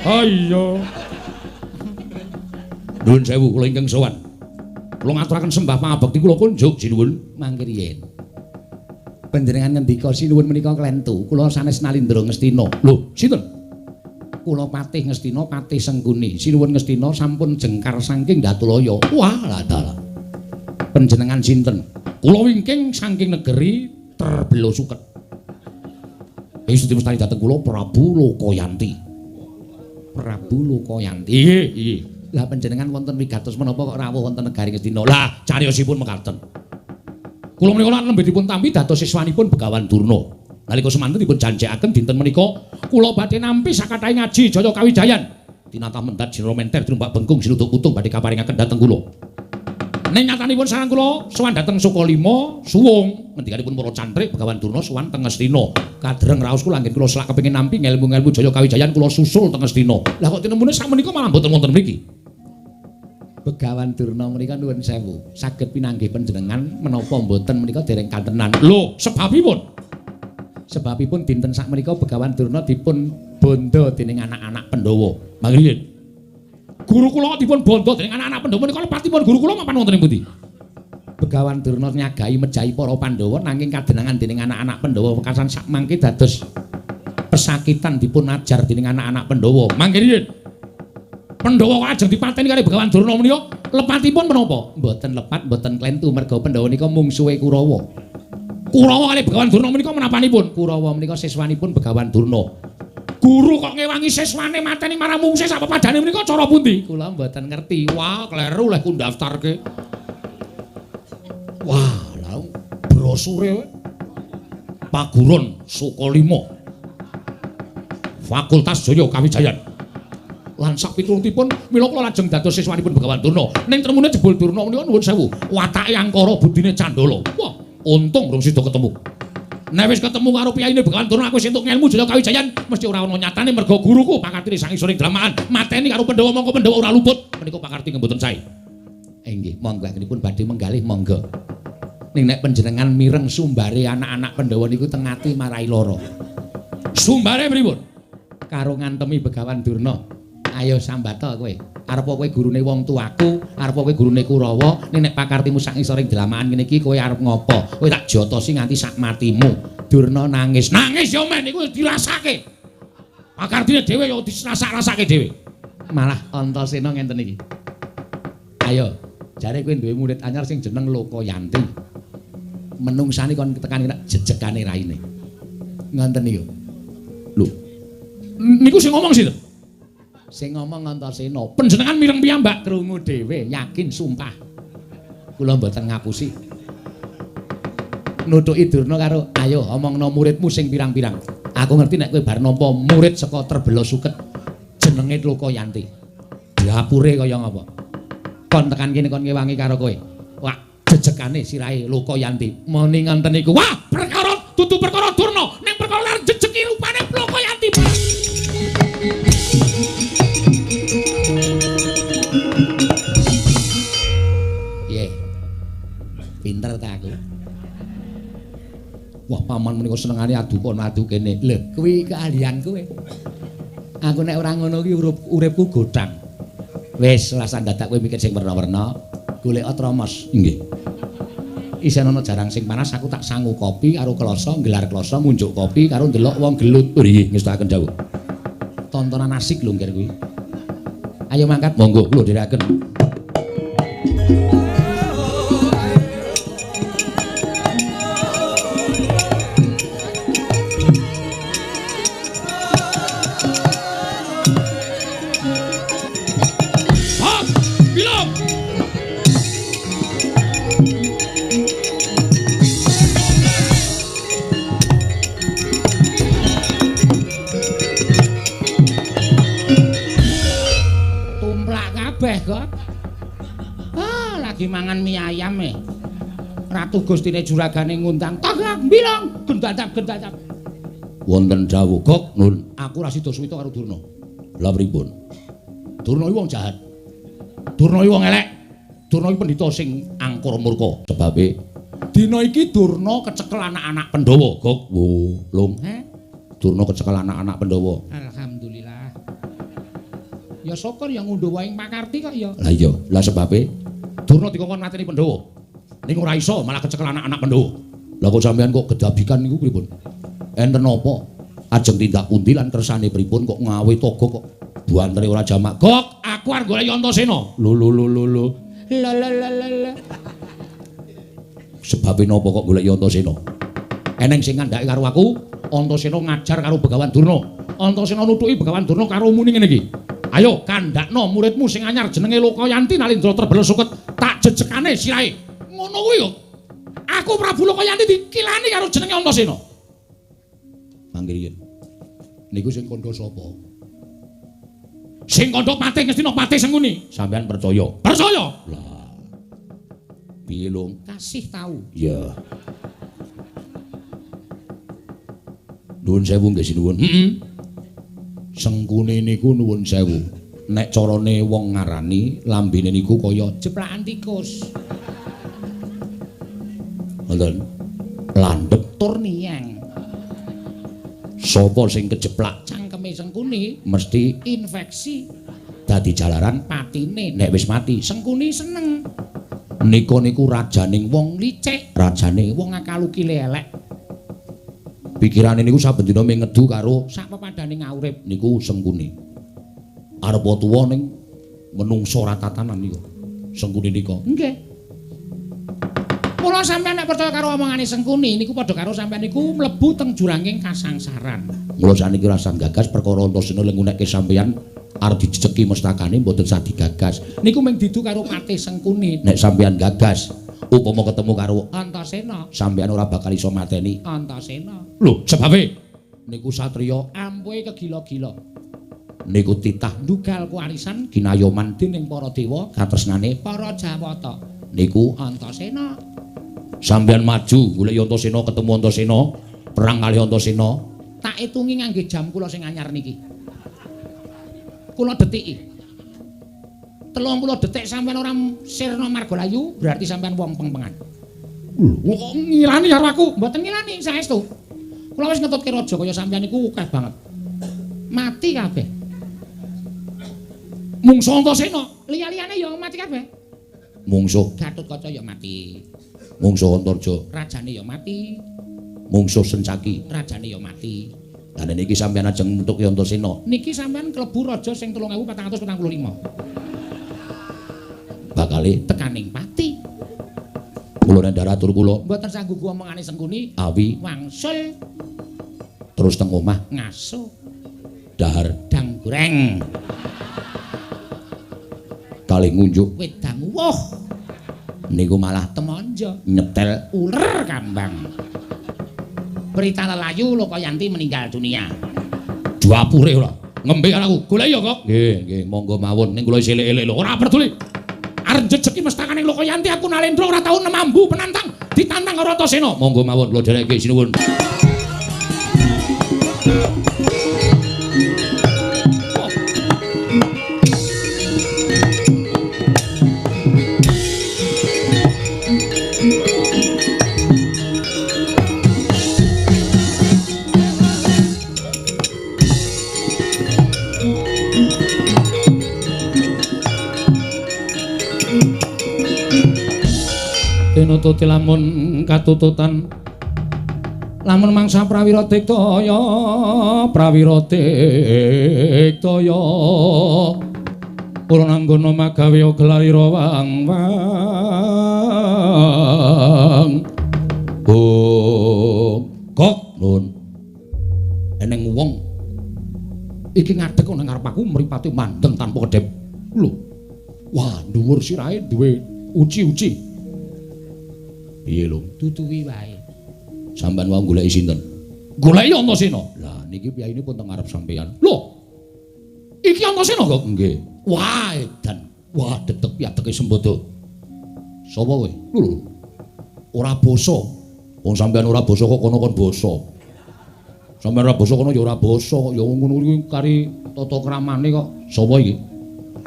Ayo. Nuwun sewu kula ingkang sowan. Kula ngaturaken sembah pangabekti kula kunjuk sinuwun mangke riyin. Panjenengan ngendika sinuwun menika klentu, kula sanes Nalindra Ngastina. Lho, sinten? Kula Patih Ngastina, Patih Sengkuni. Sinuwun Ngastina sampun jengkar saking Datulaya. Wah, lah dalah. Panjenengan sinten? Kula wingking saking negeri Terbelo Suket. Wis dimestani dhateng kula Prabu Lokayanti. Prabu Lokayanti. Nggih, nggih. Lah panjenengan wonten wigatos menapa kok rawuh wonten negari Ngastina? Lah, cariyosipun mekaten. Kula menika nembe dipun tampi dados siswanipun Begawan Durna. Nalika semanten dipun janjekaken dinten menika kula badhe nampi sakathahe ngaji Jaya Kawijayan. Tinatah mendat sinara menter tinumbak bengkung sinuduk putung badhe kaparingaken dhateng kula. Ning nyatanipun sareng kula sowan dhateng Sukalima suwung ngendikanipun para cantrik Begawan Durna sowan teng Ngastina. Kadreng raos kula anggen kula selak kepengin nampi ngelmu-ngelmu Jaya Kawijayan kula susul teng Ngastina. Lah kok tinemune sakmenika malah mboten wonten mriki. Begawan Durna menika nuwun sewu, saged pinanggih panjenengan menapa mboten menika dereng kantenan. Lho, sebabipun? Sebabipun dinten sakmenika Begawan Durna dipun bondo dening anak-anak Pandhawa. Mangriyin. Guru kula dipun bondo dening anak-anak Pandhawa menika lepatipun guru kula mapan wonten ing pundi? Begawan Durna nyagahi mejahi para Pandhawa nanging kadenangan dening anak-anak Pandhawa wekasan sakmangke dados pesakitan dipun ajar dening anak-anak Pandhawa. Mangriyin. Pandhawa kok ajeng dipateni kali Begawan Durna menika lepatipun menapa? Mboten lepat, mboten klentu merga Pandhawa nika mungsuhe Kurawa. Kurawa kali Begawan Durna menika menapanipun? Kurawa menika siswanipun Begawan Durna. Guru kok ngewangi siswane mateni marang mungsuhe sak pepadane menika cara pundi? Kula mboten ngerti. Wah, kleru leh ku ndaftarke. Wah, lha brosure Paguron Sukalima. Fakultas Jaya Kawijayan. Lan sak piturutipun mila kula lajeng dados siswanipun Begawan Durna. Ning tremune jebul Durna menika nuwun sewu, watake angkara budine candala. Wah, untung rung sida ketemu. Nek wis ketemu karo piyayine Begawan Durna aku wis entuk ngelmu Jaya Kawijayan, mesti ora ana nyatane merga guruku pakartine sang isoring dramaan mateni karo Pandhawa mongko Pandhawa ora luput. Menika pakarti mboten sae. Inggih, monggo anggenipun badhe menggalih monggo. Ning nek panjenengan mireng sumbare anak-anak Pandhawa niku teng ati marai lara. Sumbare pripun? Karo ngantemi Begawan Durna. Ayo sambata kowe. Arep kowe gurune wong tuaku, arep kowe gurune Kurawa, ning nek pakartimu sak ngisoring dlamaan ngene iki kowe arep ngopo? Kowe tak jotosi nganti sak matimu. Durna nangis. Nangis ya men iku dirasake. Pakartine dhewe ya dirasak-rasake dhewe. Malah Antasena ngenten iki. Ayo, jare kowe duwe murid anyar sing jeneng Lokayanti. Menungsane kon tekan jejegane raine. Ngoten niku. Lho. Niku sing ngomong sinten? Sing ngomong Antasena. Panjenengan mireng piyambak krungu dhewe, yakin sumpah. Kula mboten ngapusi. Nutuki Durna karo ayo omongno muridmu sing pirang-pirang. Aku ngerti nek kowe bar nampa murid saka Terbela Suket jenenge Lokayanti. Diapure kaya ngapa? Kon tekan kene kon ngewangi karo kowe. Wah, jejegane sirahe Lokayanti. Muni ngoten niku. Wah, perkara dudu perkara Durna, ning perkara lar jejeki rupane Lokayanti. Piye? Pinter ta aku? Wah, paman menika senengane adu kono adu kene. Lho, kuwi keahlian kowe. Aku nek ora ngono ki uripku godhang. Wis, ora usah dadak kowe mikir sing werna-werna. Golek tromos. Nggih. Isih ana jarang sing panas aku tak sangu kopi karo kloso, nggelar kloso, ngunjuk kopi karo ndelok wong gelut. Nggih, ngestakaken dawuh. Tontonan asik lho ngger kuwi. Ayo mangkat, monggo kula dherekaken. Mangan mie ayam e. Ratu Gustine juragane ngundang, "Tanggang bilang, gendacap-gendacap." Wonten dawuh, "Gok, Nun, aku ora sida suwita karo Durna." Lah pripun? Durna iki wong jahat. Durna iki wong elek. Durna iki pendhita sing angkara murka. Sebabe dina iki Durna kecekel anak-anak Pandhawa, Gok. Wo, Lung. Heh? Durna kecekel anak-anak Pandhawa. Alhamdulillah. Ya syukur ya ngundhuh wae ing pakarti kok ya. Lah iya, lah sebabe Durna dikongkon mateni Pandhawa. Ning ora iso malah kecekel anak-anak Pandhawa. Lah kok sampean kok gedabikan niku pripun? Enten apa? Ajeng tindak pundi lan kersane pripun kok ngawe toga kok buantere ora jamak. Gok, aku arep golek Antasena. Lho lho lho lho lho. La la la la la. Sebabe napa kok golek Antasena? Eneng sing ngandhake karo aku, Antasena ngajar karo Begawan Durna. Antasena nutuki Begawan Durna karo muni ngene iki. Ayo kandhakno muridmu sing anyar jenenge Lokayanti Nalindra Terbela Suket, tak jejegane sirahe. Ngono kuwi kok. Aku Prabu Lokayanti dikilani karo jenenge Antasena. Mangkriyen. Niku sing kandha sapa? Sing kandha Patih Ngastina, Patih Sengkuni. Sampeyan percaya? Percaya. Lah. Piye, Lung? Kasih tahu. Iya. Nuwun sewu nggih sinuwun. Heeh. Sengkuni niku nuwun sewu. Nek carane wong ngarani lambene niku kaya jeplakan tikus. Wonten landhep tur niyang. Sapa sing kejeplak cangkeme Sengkuni mesti infeksi dadi jalaran patine. Nek wis mati Sengkuni seneng. Nika niku rajaning wong licik, rajane wong akalukile elek. Pikirane niku saben dina mung ngedu karo sak pepadane ngaurip niku Sengkuni. Arep tuwa ning menungsa ora tatanan niku. Sengkuni nika. Nggih. Mula sampeyan nek percaya karo omongane Sengkuni niku padha karo sampeyan niku mlebu teng juranging kasangsaran. Mula saniki rasa gagas perkara Antasena le ngunekke sampeyan arep dijejeki mestakane mboten sah digagas. Niku mung didu karo Patih Sengkuni. Nek sampeyan gagas upama ketemu karo Antasena, sampeyan ora bakal iso mateni Antasena. Lho, sebabe Niku satriya ampuhe kegila-gila. Niku titah ndugal kuwarisan ginayoman dening para dewa katresnane para Jawata. Niku Antasena. Sampeyan maju golek Antasena, ketemu Antasena, perang kalih Antasena. Tak itungi ngangge jam kula sing anyar niki. Kula detiki. 30 detik sampeyan ora sirna margalayu, berarti sampeyan wong pengpengan. Lho, kok ngilani karo aku? Mboten ngilani saestu. Kula wis ngetutke raja kaya sampeyan niku akeh banget. Mati kabeh. Mungsuh Antasena, liya-liyane ya mati kabeh. Mungsuh Gatotkaca ya mati. Mungsuh Antarja, rajane ya mati. Mungsuh Sencaki, rajane ya mati. Lah niki sampeyan ajeng metuki Antasena. Niki sampeyan klebu raja sing 3445. Bakale tekaning pati. Kula nandhar atur kula mboten sanggup omongane Sengkuni awi wangsul terus teng omah ngaso dahar dang goreng kalih ngunjuk wedang uwuh niku malah temonjo nyetel uler kambang. Berita lelayu Lokayanti meninggal dunia. Dapure ora ngembe karo aku golek ya kok. Nggih nggih monggo mawon ning kula isih elek-elek lho ora peduli. Arep jejeki mestakane Lokayanti aku Nalendra ora tau nemambu penantang ditantang karo Antasena. Monggo mawon kula dherekke sinuwun. Tinututi lamun katututan lamun mangsa prawira diktaya prawira diktaya purna anggana magawe gelarira wang wang oh kok nun eneng wong iki ngadeg ana ngarep aku mripate mandeng tanpa kedhep lho wah dhuwur sirahe duwe uci-uci. Piye lho? Duduwi wae. Sampeyan wau goleki sinten? Goleki Antasena. Lah niki piyayine pun teng ngarep sampeyan. Lho. Iki Antasena kok? Nggih. Wah, edan. Wah, dedeg piadeke sembodo. Sapa kowe? Lho. Ora basa. Wong sampeyan ora basa kok kono kon basa. Sampeyan ora basa kono ya ora basa kok ya ngono kuwi kari tata kramane kok. Sapa iki?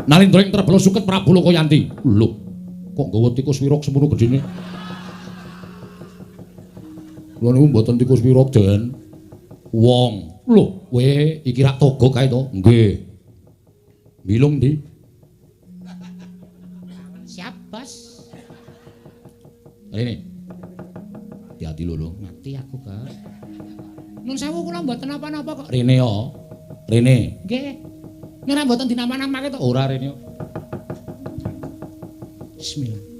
Nalendra ing Trebala suket Prabu Lokayanti. Lho. Kok nggawa tikus wirok semono gedene? Kula niku mboten tikus wirok, Den. Wong. Lho, kowe iki rak togo kae to? Nggih. Bilung ndi? Siap, Bos. Rene. Hati-hati lho, lho. Mati aku, Kak. Nun sewu kula mboten napa-napa kok. Rene yo. Rene. Nggih. Nek ora mboten dinapa-napake to? Ora rene yo. Bismillah.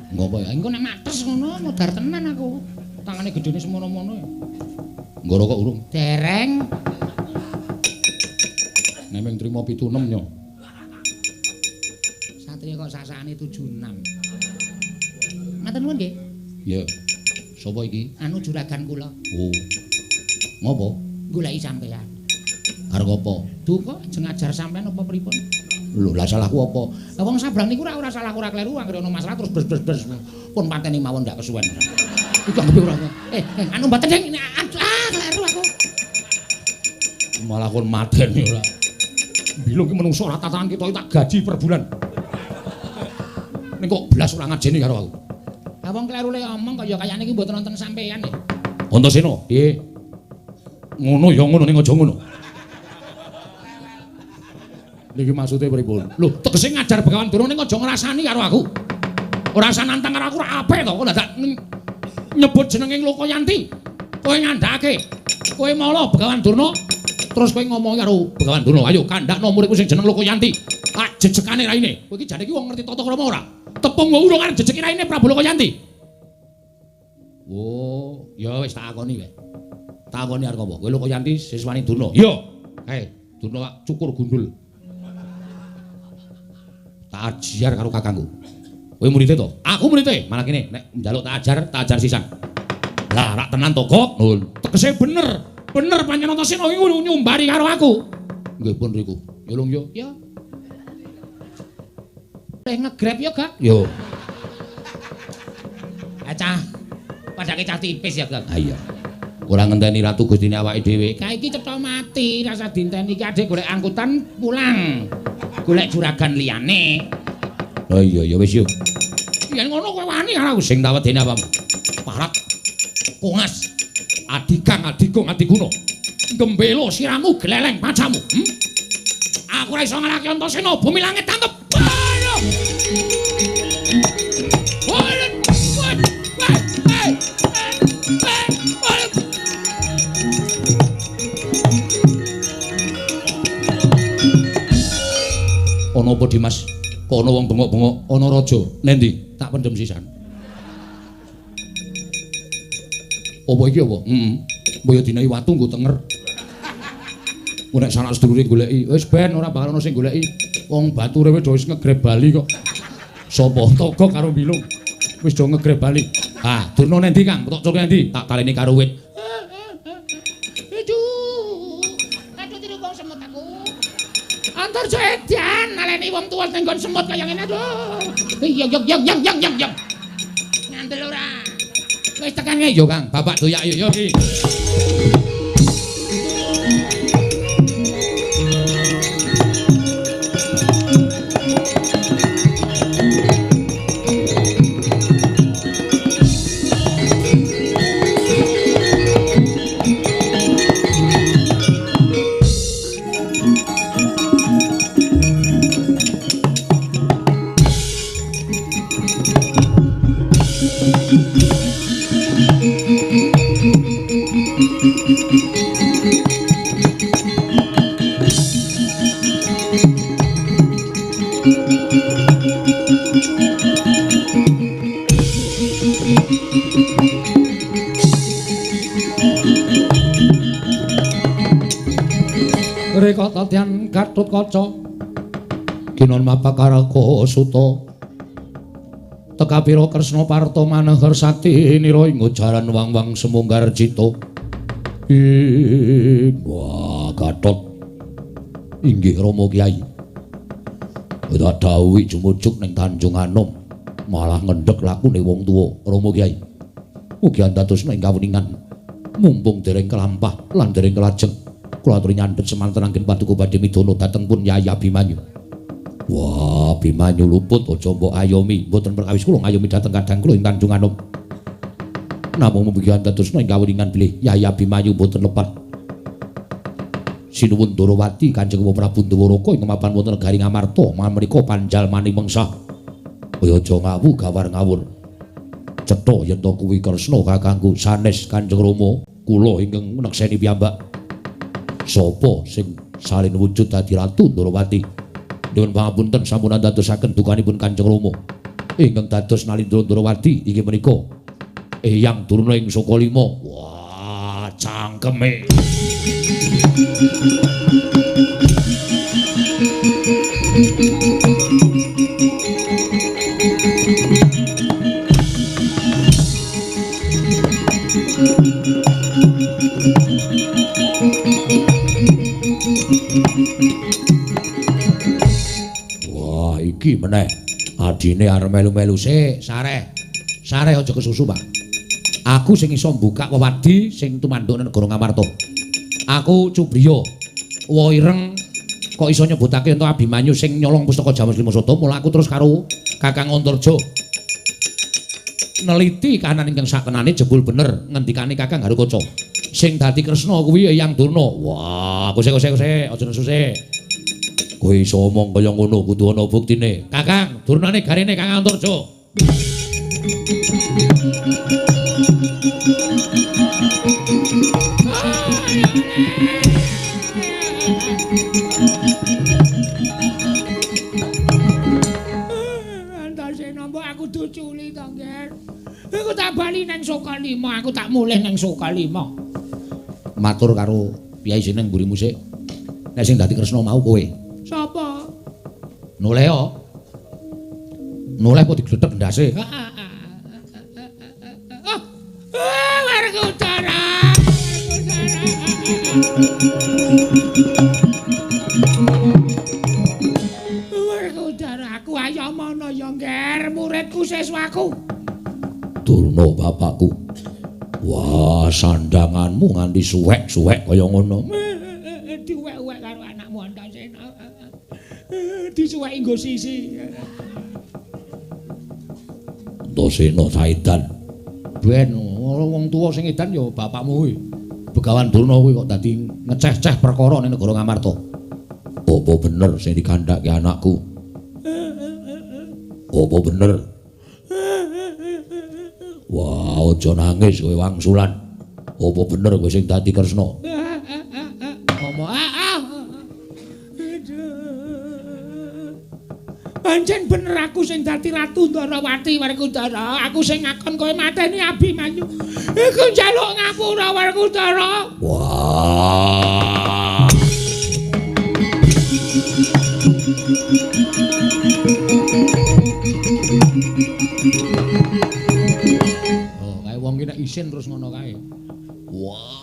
Ngopo ya? Engko nek mates ngono modar tenan aku. Tangane gedene semono-mono ya. Nggo rokok urung? Dereng. Nek mung trimo 76 nyo. Satria kok sasane 76. Matur nuwun nggih. Ya. Sapa iki? Anu juragan kula. Oh. Ngopo? Goleki sampean. Arep apa? Duka ajeng ngajar sampean apa pripun? Lho, lah salahku apa? Lah wong sabrang niku ora salah ora kleru anggere ana masalah terus bres-bres. Pun pateni mawon ndak kesuwen. Iku anggepe ora. Anu mboten ding. Ah, kleru aku. Malah kon mateni ora. Bilung ki menungso ora tatanan kita tak gaji per bulan. Ning kok blas ora ngajeni karo aku. Lah wong kleru le omong kaya kayane iki mboten wonten sampean e. Antasena, piye? Ngono ya ngono ning aja ngono. Niki maksude pripun? Lho, tegese ngajar Begawan Durna ning aja ngrasani karo aku. Ora usah nantang karo aku ora apik to, kok dadak nyebut jenenge Lokayanti. Kowe ngandhake. Kowe mala Begawan Durna, terus kowe ngomong karo Begawan Durna, "Ayo kandhakno muridku sing jeneng Lokayanti." Ah, jejekane raine. Kowe iki jane iki wong ngerti tata krama ora? Tepung wae urung arep jejeki raine Prabu Lokayanti. Oh, ya wis tak akoni wae. Tak akoni arep apa? Kowe Lokayanti siswane Durna. Iya. Kae, Durna cukur gundul. Tak ajar karo kakangku. Kowe muridé to? Aku muridé. Malah kene nek njaluk tak ajar sisan. Lah rak tenan to, Gok? Nun. Tegese bener. Bener pancen Antasena iki nyumbari karo aku. Nggih pun riku. Nyulung yo. Ya. Leh ngegrab yo, Gak? Yo. Cah. Padake cah tipis ya, Gak. Ha iya. Ora ngenteni ratu gustine awake dhewe. Kae iki cetha mati, rasa dinteni iki adek golek angkutan pulang. Golek juragan liyane. Ha iya ya wis yo. Yen ngono kowe wani karo aku sing tak wedeni apamu. Parat. Kongas. Adikang adigung adiguna. Gembelo siramu gleleng pacamu. Aku ora iso ngalahke Antasena, bumi langit tangkep. Ayo. Ana apa Dimas? Kok ana wong bengok-bengok, ana raja. Nendi? Tak pendem sisan. Apa iki apa? Heeh. Mbok ya dinahi watu nggo tenger. Ku nek sanak sedulure goleki, wis ben ora bakal ana sing goleki. Wong bature wis do wis ngegreb bali kok. Sapa? Togok karo Bilung. Wis do ngegreb bali. Ah, Durna nendi Kang? Tok culke nendi? Tak taleni karo wit. Aduh. Aduh tiru wong semut aku. Antarja edan naleni wong tuwa ning nggon semut kaya ngene aduh. Yok yok yok yok yok yok. Ngandel ora. Wis tekan yo Kang, bapak doyak yo yo iki. Rekatatian Gatotkaca Ginon Mapakaraka Suta Tekapira Kresna Parta Maneher Sakti nira ing jaran wang-wang semunggar cita. Ing wah Gatot inggih Rama Kyai. Tak dawuhi jumujuk ning Tanjung Anom malah ngendhek lakune wong tuwa Rama Kyai. Mugi andadosna ing kawuningan mumpung dereng kelampah lan dereng kelajeng. Kula aturi nyandhet semanten anggen paduka badhe midana dhateng pun Yai Abimanyu. Wah, Abimanyu luput aja mbok ayomi, mboten perkawis kula ngayomi dhateng kadang kula ing Tanjung Anom. Namung mugi andadosna ing kawuningan bilih Yai Abimanyu mboten lepat. Sinuwun Ndorowati Kanjeng Prabu Ndwaraka ing mapan wonten negari Ngamarta, maneka panjalmaning mengsah. Kaya aja ngawu gawar ngawur. Cetha yen to kuwi Kresna kakangku sanes Kanjeng Rama, kula ingkang nekseni piyambak. Sapa sing salin wujud dadi Ratu Ndorowati? Nyuwun pangapunten sampun andadosaken dukanipun Kanjeng Rama. Ingkang dados Nalindra Ndorowati inggih menika Eyang Durna ing Sukalima. Wah, cangkeme. Wah, iki meneh adine arep melu-melu sik, sareh. Sareh aja kesusu, Pak. Aku sing iso mbukak wewadi sing tumanduk nang negara Ngamarta. Aku Cubriya, wa ireng kok iso nyebutake ento Abimanyu sing nyolong pustaka Jamus Lima Sata, mula aku terus karo Kakang Antarja neliti kahanan ingkang sakenane jebul bener ngendikane Kakang Garukaca. Sing dadi Kresna kuwi Eyang Durna. Wah, kose kose kose, aja nesu sik. Kowe iso omong kaya ngono kudu ana buktine. Kakang, Durnane garene Kakang Antarja. Antasena mbok aku duculi to, Nger. Iku tak bali nang Sukalima, aku tak mulih nang Sukalima. Matur karo piyai sing nang mburimu sik. Nek sing dadi Kresna mau kowe. Sapa? Noleh yo. Noleh kok digledhek ndase. Ah, Werkudara aku ayo mono ya ngger muridku siswaku. Durna bapakku. Wah, sandanganmu nganti suwek-suwek kaya ngono. Diwek-wek karo anakmu Antasena. Disuweki nggo sisi. Antasena saedan. Ben wong tuwa sing edan ya bapakmu kuwi. Begawan Durna kuwi kok dadi ngeceh-ceh perkara ning negara Ngamarta. Apa bener sing dikandhake anakku? Apa bener? Wah, aja nangis kowe wangsulan. Apa bener kowe sing dadi Kresna? Ngomong Pancen bener aku sing dadi Ratu Ndorowati Werkudara. Aku sing ngakon kowe mateni Abimanyu. Iku njaluk ngapura Werkudara. Wah. Oh, kae wong ki nek isin terus ngono kae. Wah.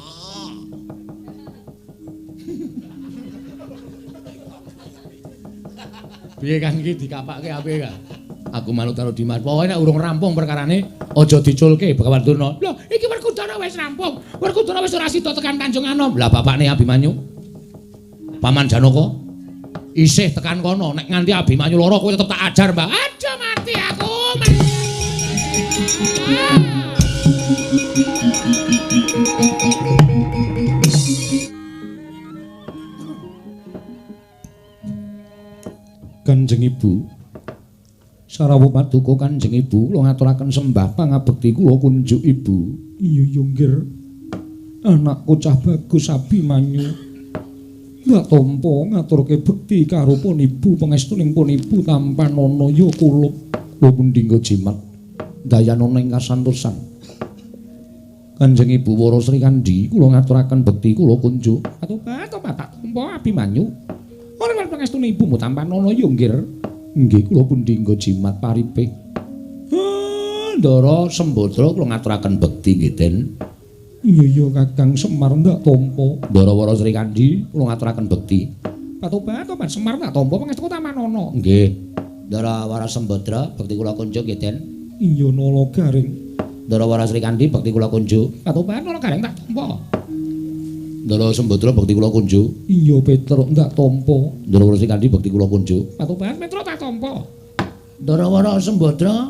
Piye Kang iki dikapake apik ka? Aku manut karo Dimas. Pokoke nek urung rampung perkarane aja diculke Begawan Durna. Lho, iki Werkudara wis rampung. Werkudara wis ora sida tekan Tanjung Anom. Lah bapakne Abimanyu. Paman Janaka isih tekan kono. Nek nganti Abimanyu lara kowe tetep tak ajar, Mbak. Aja mati aku. Kanjeng Ibu, sarawuh paduka Kanjeng Ibu, kula ngaturaken sembah pangabekti kula kunjuk Ibu. Iya yo nggir. Anakku cah bagus Abimanyu. Ndak tampa ngaturke bekti karo pun ibu pangestuning pun ibu tampanana ya kulup. Kula pundhingga jimat dayanana ing kasantosan. Kanjeng Ibu Wara Sri Kandi, kula ngaturaken bekti kula kunjuk. Atobat tak tampa Abimanyu. Ora pangestune ibumu tampanana ya nggir. Nggih kula pundhingga jimat paripe. Ndara Sembadra kula ngaturaken bekti nggih Den. Iya ya Kakang Semar ndak tampa. Ndara Wara Sri Kandi kula ngaturaken bekti. Patobat Semar ndak tampa pangestuku tampanana. Nggih. Ndara Wara Sembadra bekti kula kunjuk nggih Den. Iya Nala Garing. Ndara Wara Sri Kandi bekti kula kunjuk. Patobat Nala Garing tak tampa. Ndara Sembadra bekti kula kunjuk. Iya Petruk ndak tampa. Ndara Wara Sri Kandi bekti kula kunjuk. Patobat Petruk tak tampa. Ndara Wara Sembadra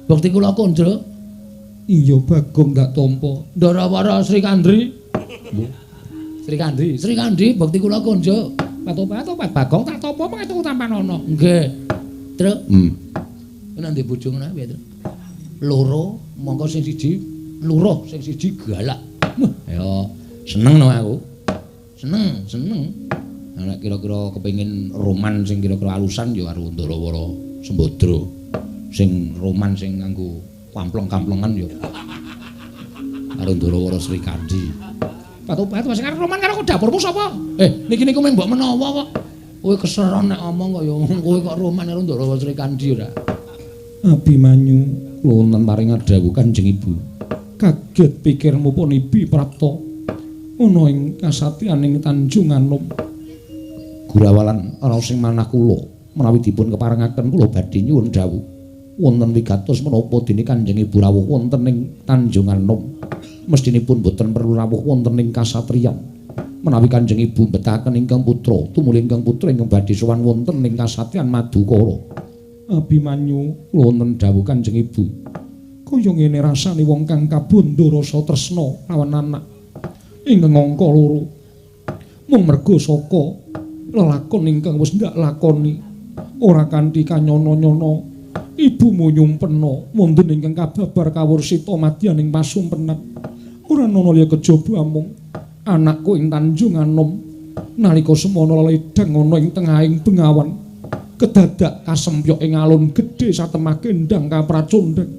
bekti kula kunjuk. Iya Bagong ndak tampa. Ndara Wara Sri Kandri. Sri Kandi, Sri Kandi bekti kula kunjuk. Patobat Bagong tak tampa pangestu tampanana. Nggih. Truk. Nang ndek bojo ngono piye, Truk? Loro, mongko sing siji luruh, sing siji galak. Ayo. Seneng no aku. Seneng, seneng. Nek kira-kira kepengin roman sing kira-kira alusan ya karo Ndara Wara Sembadra. Sing roman sing nganggo kampleng-kamplengan ya karo Ndara Wara Sri Kandi. Patobat sing arep roman karo dapurmu sapa? Niki niku mung mbok menawa kok. Kowe keseron nek omong kok ya kowe kok roman karo Ndara Wara Sri Kandi ora. Abimanyu kula wonten paring dawuh Kanjeng Ibu. Kaget pikirmu pun Ibi Prapta. Ana ing kasatyaning Tanjung Anom. Gurawalan raos sing manah kula menawi dipun keparengaken kula badhe nyuwun dawuh wonten wigatos menapa dene Kanjeng Ibu rawuh wonten ing Tanjung Anom. Mestinipun boten perlu rawuh wonten ing kasatriyan. Menawi Kanjeng Ibu mbetahaken ingkang putra, tumuli ingkang putra ingkang badhe sowan wonten ing kasatriyan Madukara. Abimanyu kula wonten dawuh Kanjeng Ibu. Kaya ngene rasane wong kang kabondo rasa tresna lawan anak ingkang angka loro mung merga saka lelakon ingkang wis ndak lakoni ora kanthi kanyono-nyono ibumu nyumpena wonten ingkang kababar kawursita madyaning pasumpenan ora ana liya kejaba amung anakku ing Tanjung Anom nalika semono ledang ana ing tengahing bengawan kedadak kasempyok ing alun gedhe satemah kendang kapracondhang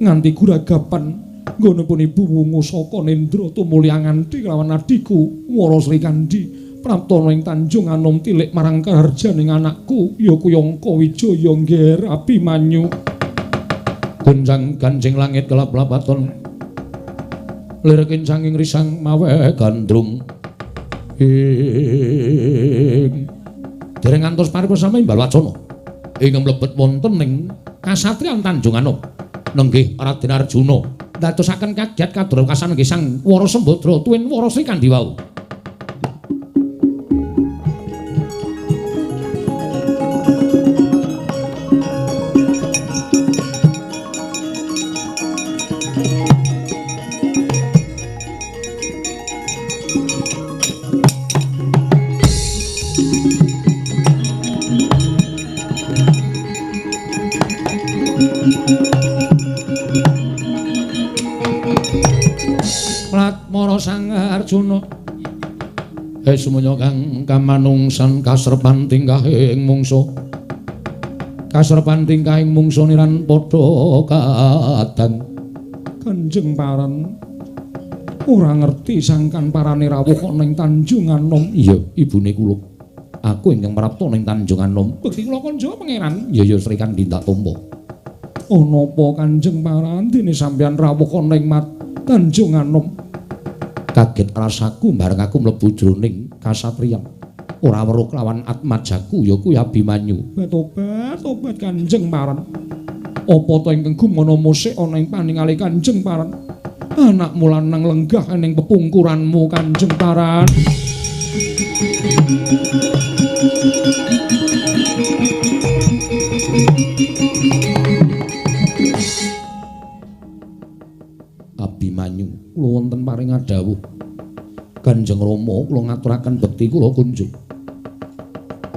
nganti guragapan nggonipun ibu wungu saka Nendra tumuli anganti lawan adhiku Wara Sri Kandi praptana ing Tanjung Anom tilik marang kaharjaning anakku ya kuwi Angka Wijaya Ngger Abimanyu. Gonjang ganjing langit kelap-lapaton lir kincanging risang mawe gandrung. Ing dereng ngantos paripurna sami imbal wacana ingkang mlebet wonten ing kasatriyan Tanjung Anom. Nenggih Raden Arjuna ndadosaken kagiat kadurakasan nggih Sang Wara Sembadra tuwin Wara Sri Kandi wau. Sang Arjuna sumunya kang kamanungsan kasrepan tingkahing mungsa, kasrepan tingkahing mungsa niran padha kadang. Kanjeng Paran ora ngerti sangkan parane rawuh ana ing Tanjung Anom. Iya, ibune kula. Aku ingkang prapta ning Tanjung Anom. Bekti kula kanca pangeran. Iya ya Sri Kandi tak tampa. Ana apa Kanjeng Paran dene sampeyan rawuh ana ing Tanjung Anom? Kaget rasaku bareng aku mlebu jroning kasatriyan. Ora weruh lawan atmajaku ya kuwi Abimanyu. Tobat, tobat Kanjeng Paran. Apa ta ingkang gumana musik ana ing paningale Kanjeng Paran? Anakmu lanang lenggah ning pepungkuranmu Kanjeng Paran. Abimanyu, kula wonten paring dawuh. Kanjeng Rama kula ngaturaken bekti kula kunjuk.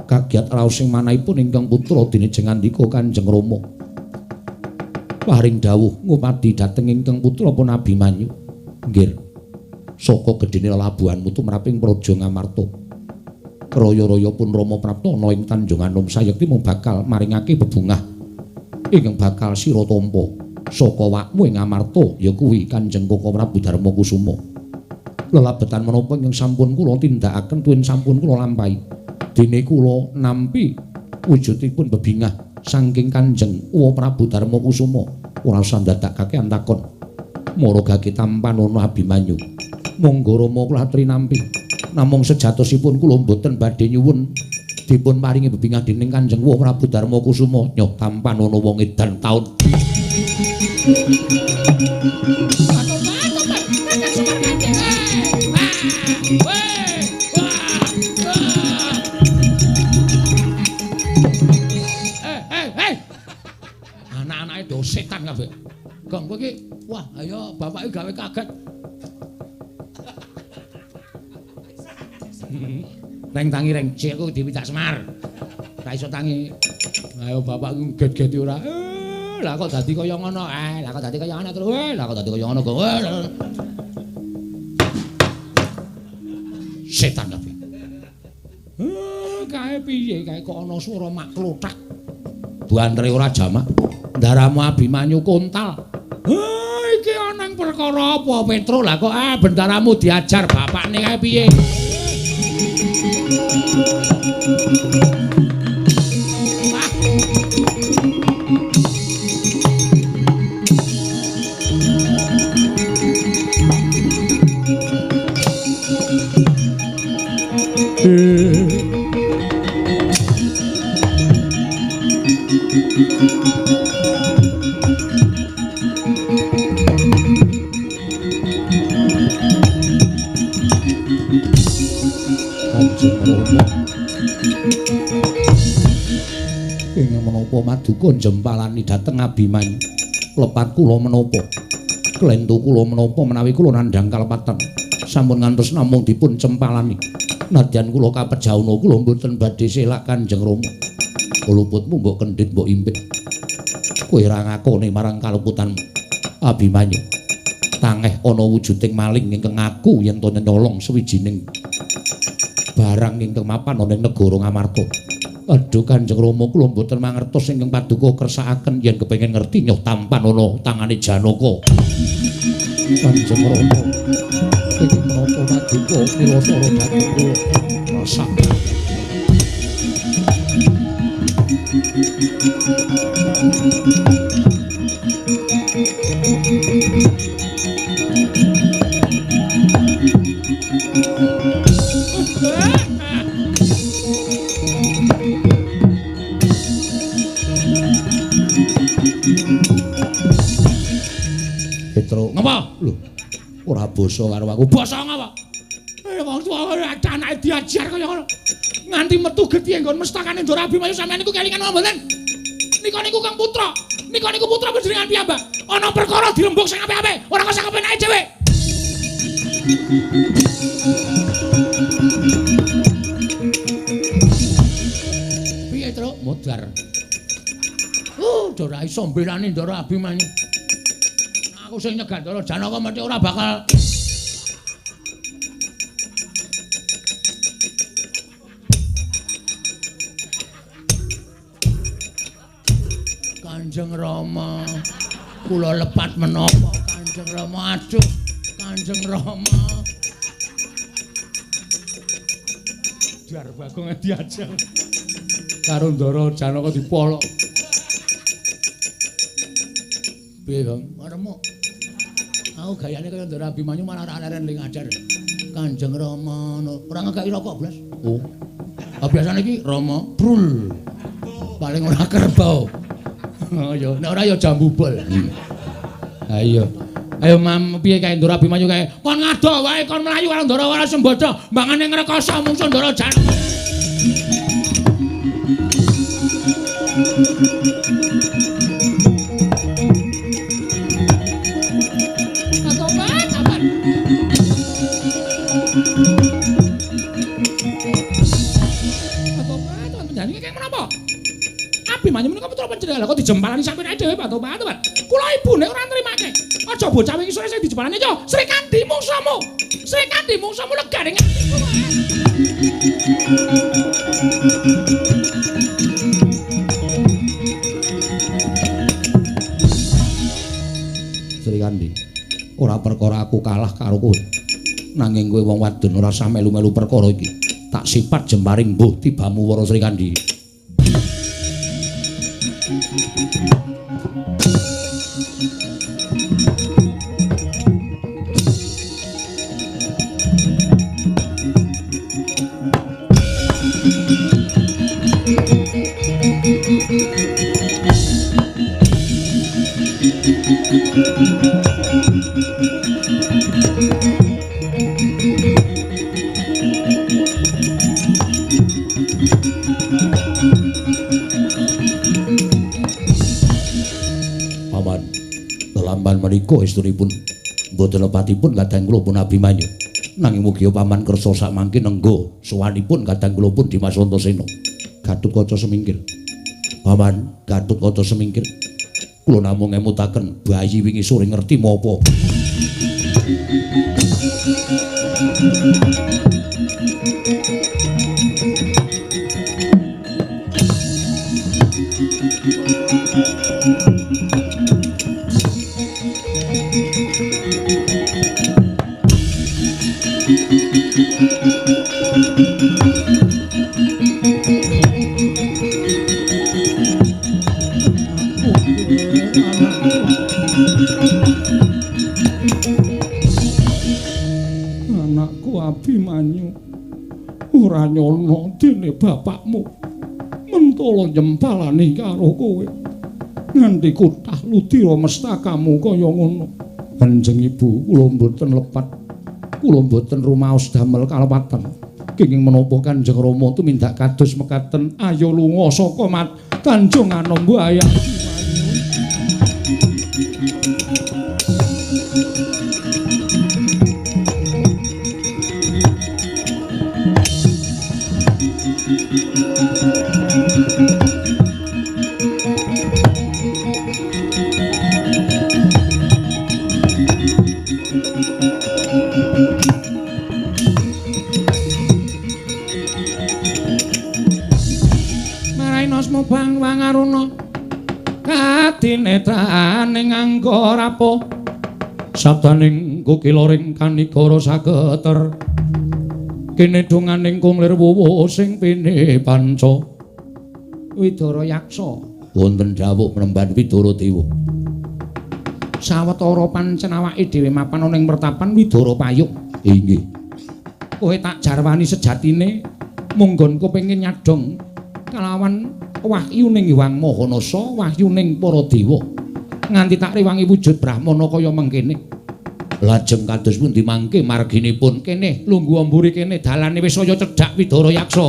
Kagiat raos sing manahipun ingkang putra dene jengandika Kanjeng Rama. Paring dawuh ngupadi dhateng ingkang putra pun Abimanyu. Nggih. Saka gedhene lelabuhan mutu mraping Praja Ngamarta. Raya-raya pun Rama prapta ana ing Tanjung Anom sayekti mung bakal maringake bebungah ingkang bakal sira tampa. Saka wakmu ing Amarta ya kuwi Kanjeng Koko Prabu Darma Kusuma. Lelabetan menapa ingkang sampun kula tindakaken tuwin sampun kula lampahi. Dene kula nampi wujudipun bebingah saking Kanjeng Uwa Prabu Darma Kusuma. Ora usah ndadakake antakon. Mara gage tampanana Abimanyu. Monggo Rama kula aturi nampi. Namung sejatosipun kula mboten badhe nyuwun dipun paringi bebingah dening Kanjeng Uwa Prabu Darma Kusuma. Nyoh tampanana wong edan taun. Anak-anake do setan kabeh. Gong kowe iki, wah ayo bapake gawe kaget. Reng tangi reng, sik aku diwidak Semar. Ra iso tangi. Ayo bapakku get-geti ora. Lah kok dadi kaya ngono? Lah kok dadi kaya ngono terus. Lah kok dadi kaya ngono kok. Setan kabeh. Kae piye kae kok ana swara mak klothak. Buantere ora jamak. Ndaramu Abimanyu kontal. Iki ana ing perkara apa Petro? Lah kok bendaramu diajar bapakne kae piye? Menapa maduka jempalani dhateng Abimanyu. Lepat kula menapa? Klentu kula menapa menawi kula nandhang kalepatan. Sampun ngantos namung dipun cempalani. Nadyan kula kapejauna kula mboten badhe selak Kanjeng Rama. Luputmu mbok kendhit mbok impit. Kowe ora ngakoni marang kaluputanmu. Abimanyu. Tangeh ana wujuding maling ingkang ngaku yen to nyolong sawijining barang ingkang mapan ana ing negara Ngamarta. Aduh Kanjeng Rama kula mboten mangertos ingkang paduka kersakaken yen kepengin ngerti nyoh tampan ana tangane Janaka. Kanjeng Rama iki menapa paduka milasara dhateng kula rasa. basa karo aku. Basa ngapa? Wong tuwa anake diajar kaya ngono. Nganti metu getih nggon mestakane Ndara Abimanyu sampeyan niku kelingan apa mboten? Nika niku Kang Putra. Nika niku putra panjenengan piyambak. Ana perkara dirembug sing apik-apik, ora kok sak kepenake dhewe. Piye, Truk? Modar. Ora iso mbelani Ndara Abimanyu. Aku sing nyegah Ndara Janaka mesti ora bakal. Kanjeng Rama, kula lepat menapa Kanjeng Rama? Aduh, Kanjeng Rama. Dar Bagong diajar karo Ndara Janaka dipolok. Piye, Bang? Remuk. Aku gayane kaya Ndara Abimanyu malah ora leren ling ajar. Kanjeng Rama ora ngekeki rokok blas. Oh. Ah biasane iki Rama brul. Paling ora kerbau. Oh ya, nek ora ya jambu bol. Ha iya. Ayo mam piye kae Ndara Abimanyu kae? Kon ngadoh wae kon mlayu karo Ndara ora sembodo, mbangane ngrekoso mungsu Ndara Janaka. Abimanyu menika putra panjenengan lha kok dijempalani sampeyan dhewe Pak Tobat. Kula ibune ora nrimake. Aja bocah wingi sore sing dijempalani aja. Srikandi mungsumu. Srikandi mungsumu legane atiku wae. Srikandi, ora perkara aku kalah karo kowe. Nanging kowe wong wadon ora usah melu-melu perkara iki. Tak sipat jemparing mbuh tibamu wara Srikandi. Menika estunipun mboten lepatipun kadang kula pun Abimanyu. Nanging mugi paman kersa sakmangke nenggo sowanipun kadang kula pun Dimas Antasena. Gatotkaca semingkir. Paman Gatotkaca semingkir. Kula namung ngemutaken bayi wingi sore ngerti menapa. Anakku Abimanyu ora nyono dene bapakmu mentolo nyempalani karo kowe nganti kutah ludira mestakamu kaya ngono. Kanjeng Ibu, kula mboten lepat, kula mboten rumaos damel kalepatan. Kenging menapa Kanjeng Rama tumindak kados mekaten? Ayo lunga saka Mat Tanjung Anom wae. Kadinetaning angga rapo sabdaning kukiloring kanigara saketer kene donganing kunglir wuwu sing pine panca Widara Yaksa wonten dawuh mremban Widara Dewa. Sawetara pancen awake dhewe mapan ana ing mertapan Widara Payung. Inggih. Kowe tak jarwani sejatine munggon kepengin nyadong kalawan wahyuning Hyang Mahanasa, wahyuning para dewa. Nganti tak rewangi wujud brahmana kaya mengkene. Lajeng kados pundi mangke marginipun? Kene lungguh mburi kene dalane wis saya cedhak Widara Yaksa.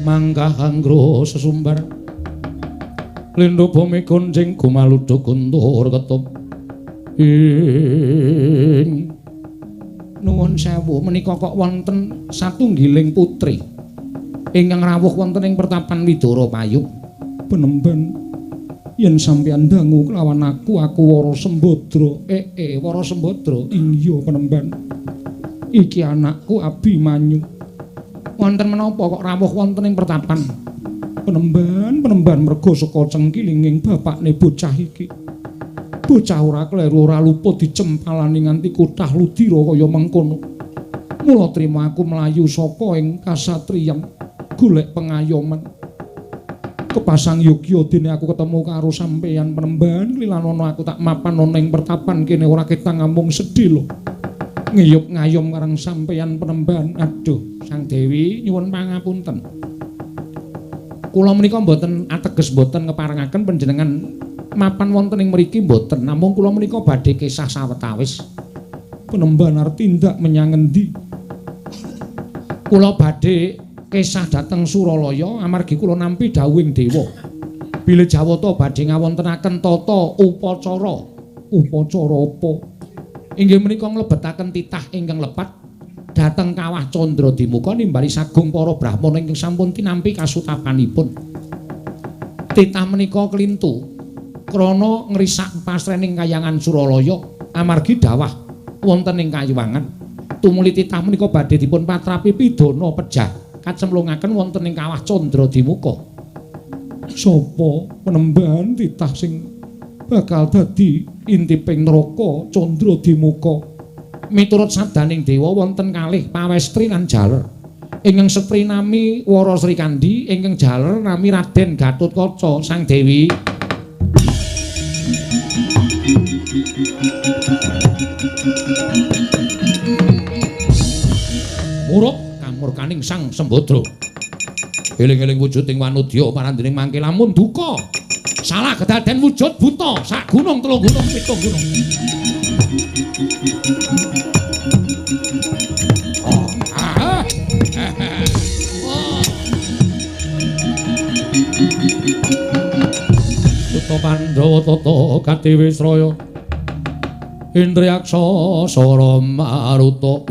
Manggah anggro sesumbar lindho bumi gonjing gumaluduk guntur ketup ing. Nuwun sewu, menika kok wonten satunggiling putri ingkang rawuh wonten ing pertapan Widara Payung. Penemban yen sampeyan dangu kelawan aku, aku Wara Sembadra. Wara Sembadra. Iya penemban, iki anakku Abimanyu. Wonten menapa kok rawuh wonten ing pertapan? Penemban, penemban merga saka cengkilinging bapakne bocah iki. Bocah ora kleru ora luput dicempalani nganti kutah ludira kaya mengkono. Mula trima aku mlayu saka ing kasatriyan golek pengayoman. Kepasang yogya dene aku ketemu karo sampeyan penemban, lilanono aku tak mapan ana ing pertapan kene ora ketang amung sedih lho. Ngiyup ngayom marang sampeyan penemban. Aduh, Sang Dewi nyuwun pangapunten. Kula menika mboten ateges mboten ngeparengaken panjenengan mapan wonten ing mriki mboten, namung kula menika badhe kesah sawetawis. Penemban arep tindak menyang endi? Kula badhe kesah dhateng Suralaya amargi kula nampi dawuhing dewa. Bilih Jawata badhe ngawontenaken tata upacara. Upacara apa? Inggih menika nglebetaken titah ingkang lepat dhateng Kawah Candra Dimuka nimbali sagung para brahmana ingkang sampun tinampi kasutapanipun. Titah menika klintu krana ngrisak pasrening kayangan Suralaya amargi dawah wonten ing kayuwangan. Tumuli titah menika badhe dipun patrapi pidana pejah kacemplungaken wonten ing Kawah Candra Dimuka. Sapa penemban titah sing bakal dadi intiping neraka Candra Dimuka? Miturut sabdaning dewa wonten kalih pawestri lan jaler. Ingkang setri nami Wara Srikandhi, ingkang jaler nami Raden Gatotkaca Sang Dewi. Murup kamurkaning Sang Sembadra. Eling-eling wujuding wanudya parandening mangke lamun duka. Salah kedaden wujud buta sak gunung telung gunung pitung gunung. Suta Pandhawa tata katiwisraya Indriyaksa Sara Maruta.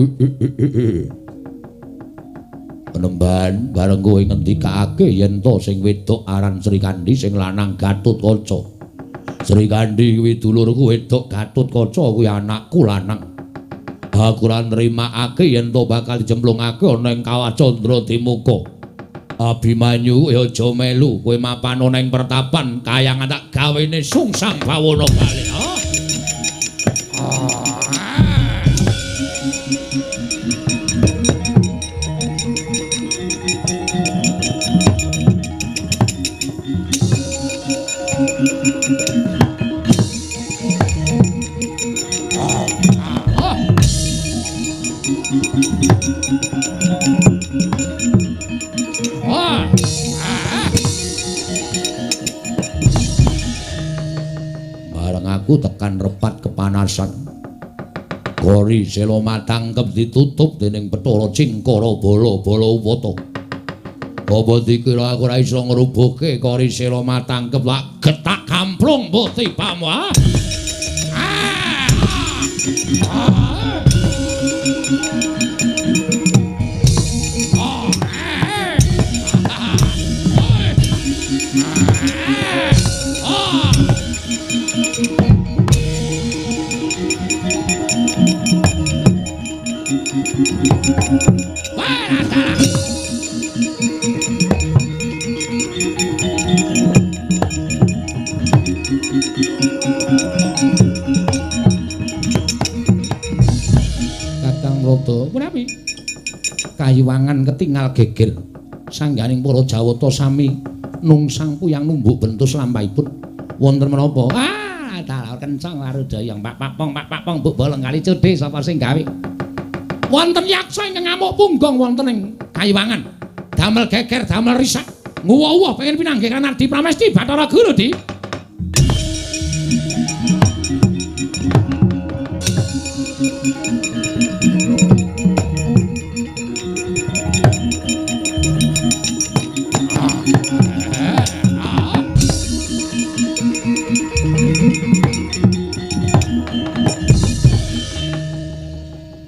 Penemban bareng kowe ngendikake yen to sing wedok aran Srikandhi sing lanang Gatotkaca. Srikandhi kuwi dulurku wedok, Gatotkaca kuwi anakku lanang. Aku ora nrimakake yen to bakal dicemplungake ana ing Kawah Candra Dimuka. Abimanyu ya aja melu, kowe mapan ana ing pertapan kayangan tak gawene sungsang bawana bali. Bareng aku tekan repat kepanasan. Gori sela matangkep ditutup dening Bathara Cingkara bala-bala upata. Apa dikira aku ora iso ngrubuhke Kori Sela Matangkep lak getak kamplung mbok tibamu ah. Kayiwangan ketingal geger. Sangganing para Jawata sami nungsang puyang numbuk bentus lampahipun. Wonten menapa? Ah, dalah kencang warudayang pak pak pong pak pak pong mbok bolong kali cudhe sapa sing gawe. Wonten yaksa ingkang ngamuk punggong wonten ing Kayiwangan. Damel geger, damel risak. Nguwuh-uwuh pengen pinanggih kan Ardi Pramesti Bathara Guru di.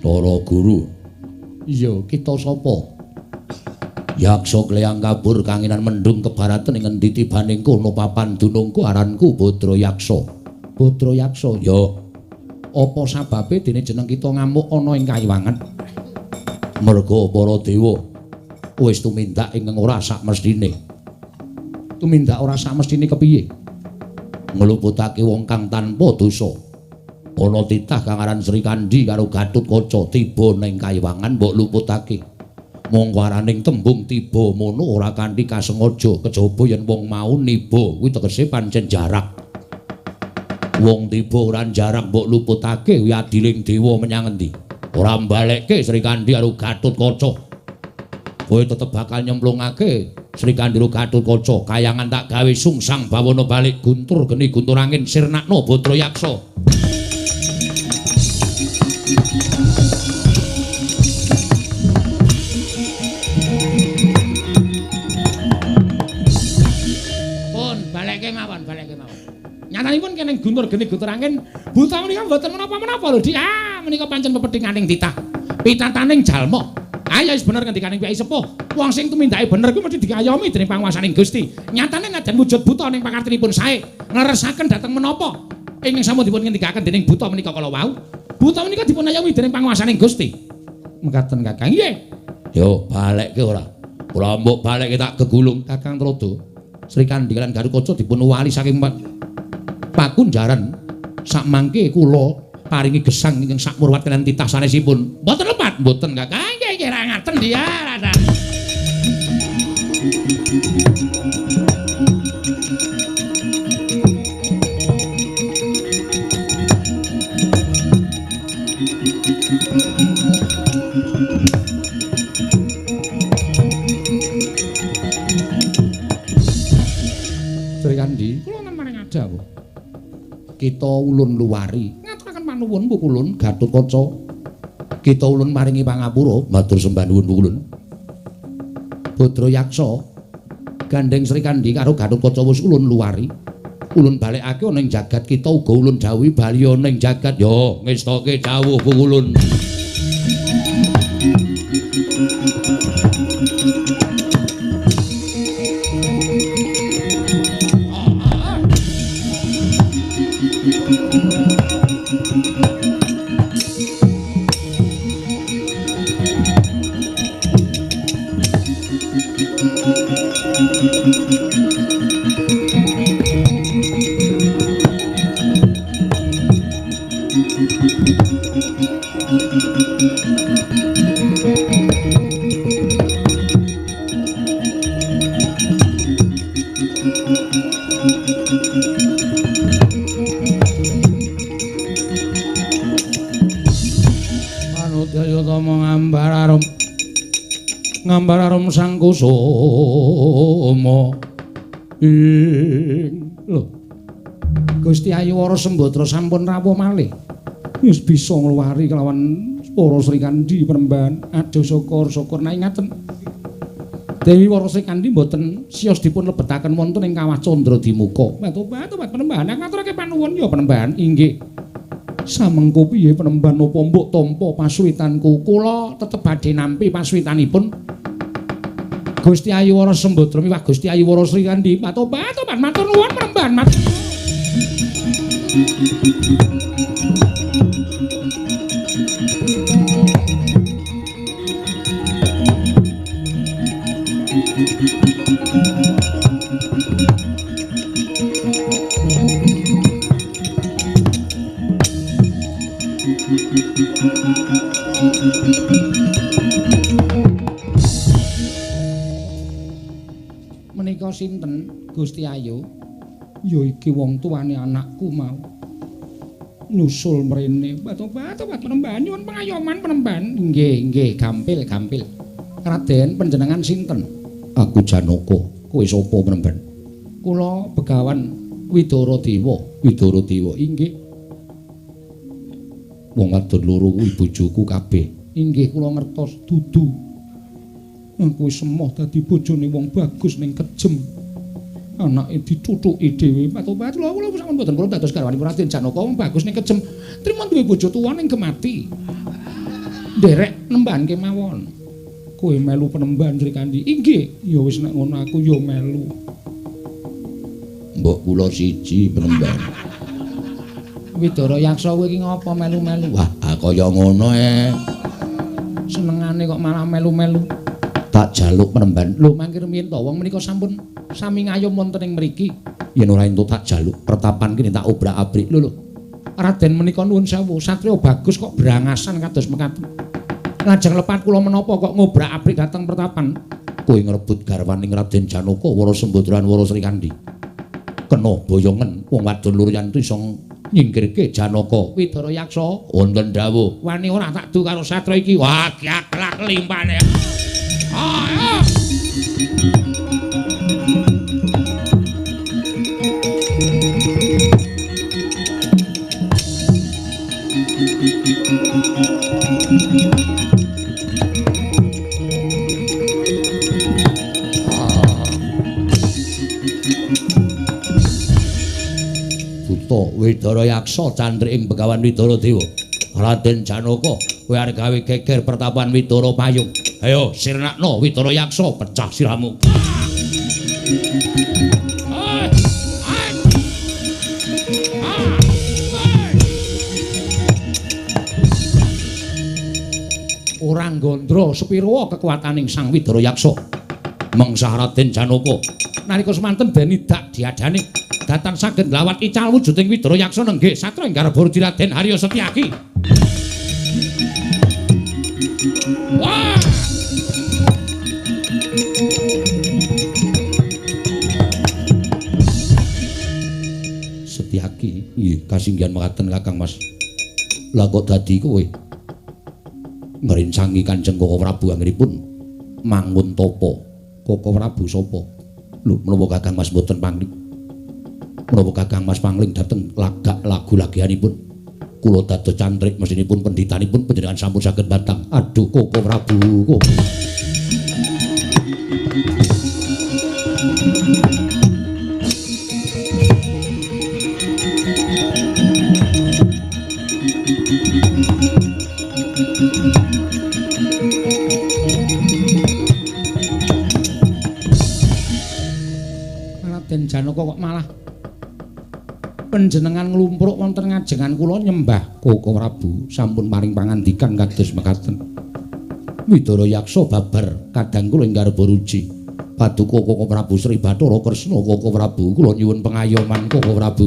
Bathara Guru. Iya, kita sapa? Yaksa kleyang kabur kanginan mendung kebaratan ing ngendi tibaning kono papan dunungku aranku Badra Yaksa. Badra Yaksa, ya. Apa sababe dene jeneng kita ngamuk ana ing Kayiwangan? Merga para dewa wis tumindak ingkang ora sakmestine. Tumindak ora sakmestine kepiye? Ngluputake wong kang tanpa dosa. Ana titah kang aran Sri Kandi karo Gatotkaca tiba ning Kayiwangan mbok luputake. Mongko araning tembung tiba mono ora kanthi kasengaja kejaba yen wong mau niba kuwi tegese pancen jarak. Wong tiba ora jarak mbok luputake kuwi adiling dewa menyang endi? Ora mbalekke Sri Kandi karo Gatotkaca. Kowe tetep bakal nyemplungake Sri Kandi karo Gatotkaca. Kayangan tak gawe sungsang bawana balik guntur geni guntur angin sirnakno Badra Yaksa. Nyatanipun keneng guntur geni guntur angin buta menika mboten menapa-menapa lho Dik. Ah menika pancen pepethinganing titah. Pitataning jalma. Ah ya wis bener ngendikaning Kyai Sepuh. Wong sing tumindake bener kuwi mesti dikayomi dening panguwasaning Gusti. Nyatane najan wujud buta ning pakartinipun sae ngleresaken dhateng menapa ingkang sampun dipun ngendikaken dening buta menika kala wau. Buta menika dipun ayomi dening panguwasaning Gusti. Mekaten Kakang. Nggih. Yo balekke ora. Ora mbok balekke tak gegulung Kakang Trada. Sri Kandi lan Gatotkaca dipun wali saking pakunjaran sakmangke kula paringi gesang ingkang sakmurwat kaliyan titah sanesipun. Mboten lepat, mboten Kakang. Nggih nggih ra ngaten dia. Sri Kandi, kula wonten maring adawuh. Kita ulun luwari ngaturaken panuwun Bu Kulun Gatotkaca. Kita ulun maringi pangapura matur sembah nuwun Bu Kulun. Badra Yaksa gandeng Sri Kandi karo Gatotkaca wis ulun luwari. Ulun balekake ana ing jagat kita uga ulun dawuhi bali ana ing jagat. Yo ngestoke dawuh Bu Kulun. Ngambar arum sang kusuma ing lho Gusti Ayu Wara Sembadra sampun rawuh malih wis bisa ngluwari kelawan para Sri Kandi Penemban. Aduh syukur-syukur nek ngaten Dewi Wara Sri Kandi mboten sios dipun lebetaken wonten ing kawah Candra Dimuka. Tobat Penemban ngaturake panuwun ya Penemban. Inggih. Samengko piye Penemban napa mbok tampa pasuwitanku? Kula tetep badhe nampi pasuwitanipun Gusti Ayu Wara Sembadra miwah Gusti Ayu Wara Sri Kandi. Tobat matur nuwun Penemban. sinten Gusti Ayu? Ya iki wong tuane anakku mau. Nyusul mrene. Batu-batu penemban nyuwun pengayoman penemban. Nggih, nggih, gampil, gampil. Raden panjenengan sinten? Aku Janaka. Kowe sapa penemban? Kula Begawan Widara Dewa. Widara Dewa inggih. Wong wadon loro kuwi bojoku kabeh. Inggih kula ngertos dudu. Aku semoh dadi bojone wong bagus ning kejem. Anake dithuthuki dhewe. Patu-patu lho kula sampun mboten purun dados garwanipun Raden Janaka wong bagus ning kejem. Trima duwe bojo tuwa ning gemati. Nderek nemban kemawon. Kowe melu penemban Srikandi. Inggih, ya wis nek ngono aku ya melu. Mbok kula siji penemban. Widara Yaksa kowe iki ngapa melu-melu? Wah, kaya ngono e. Senengane kok malah melu-melu. Tak jaluk penemban. Lho mangke rumiyin to wong menika sampun sami ngayom wonten ing mriki. Yen ora entuk tak jaluk pertapan kene tak obrak-abrik. Lho lho. Raden menika nuwun sewu, satriya bagus kok brangasan kados mekaten. Lajeng lepat kula menapa kok ngobrak-abrik dhateng pertapan? Kowe ngrebut garwaning Raden Janaka Wara Sembadra lan Wara Srikandi. Kena boyongen wong wadon loro yen iso nyingkirke Janaka. Widara Yaksa wonten dawuh. Wani ora tak du karo satra iki. Wah, gaglak limpane. Ah. Widara Yaksa candrik ing Begawan Widara Dewa. Raden Janaka, kowe arep gawe geger pertapan Widara Payung. Ayo sirnakno Widara Yaksa, pecah sirahmu. Ora nggondro sepira kekuataning Sang Widara Yaksa. Mengsah Raden Janaka. Nalika semanten den idak diadane datan saged nglawat ical wujuding Widara Yaksa nenggih satra ing garba Raden Harya Setyaki. Wah! Setyaki, nggih kasinggihan mekaten Kakang Mas. Lah kok dadi kowe ngrincangi Kanjeng Koko Prabu anggenipun mangun tapa? Koko Prabu sapa? Lho menapa Kakang Mas mboten pangling? Menapa Kakang Mas pangling dhateng lagak lagu lagianipun? Kula dados cantrik mesinipun pendhitanipun panjenengan sampun saged batang. Aduh Koko Prabu, Koko. Raden Janaka kok malah panjenengan nglumpruk wonten ngajengan kula nyembah Koko Prabu sampun paring pangandikan kados mekaten. Widara Yaksa babar kadang kula ing garba ruji. Paduka Koko Prabu Sri Bathara Kresna Koko Prabu kula nyuwun pengayoman Koko Prabu.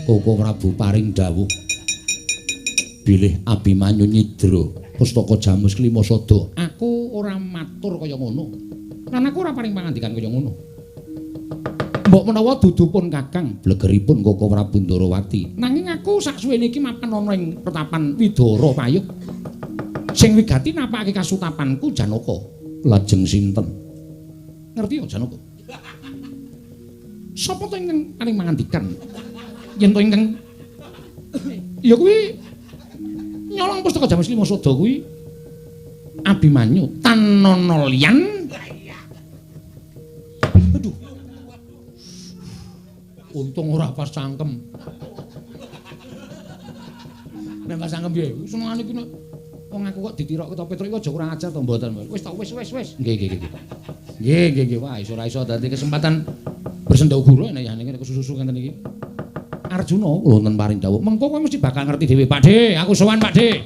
Koko Prabu paring dawuh bilih Abimanyu nyidra pustaka Jamus Klima Sada. Aku ora matur kaya ngono. Lan aku ora paring pangandikan kaya ngono. Mbok menawa dudupun Kakang blegeripun Koko Prabu Ndarawati. Nanging aku saksuwene iki mapan ana ing pertapan Widara Payung. Sing wigati napakake kasutapanku Janaka. Lajeng sinten? Ngerti ya Janaka? Sapa to ingkang paring pangandikan? Yen to ingkang ya kuwi nyolong pustaka Jamus Lima Sada kuwi Abimanyu tanana liyan. Aduh. Untung ora pas cangkem. Nek pas cangkem piye? Senengane iki nek wong aku kok ditirokke to Petruk iki aja kurang ajar to mboten. Wis to wis wis wis. Nggih nggih nggih. Nggih nggih nggih. Wah iso ora iso dadi kesempatan bersenda guru nek ya nek kesusu ngenten iki. Arjuna wonten paring dawuh. Mengko kowe mesti bakal ngerti dhewe, Pak De. Aku sowan, Pak De.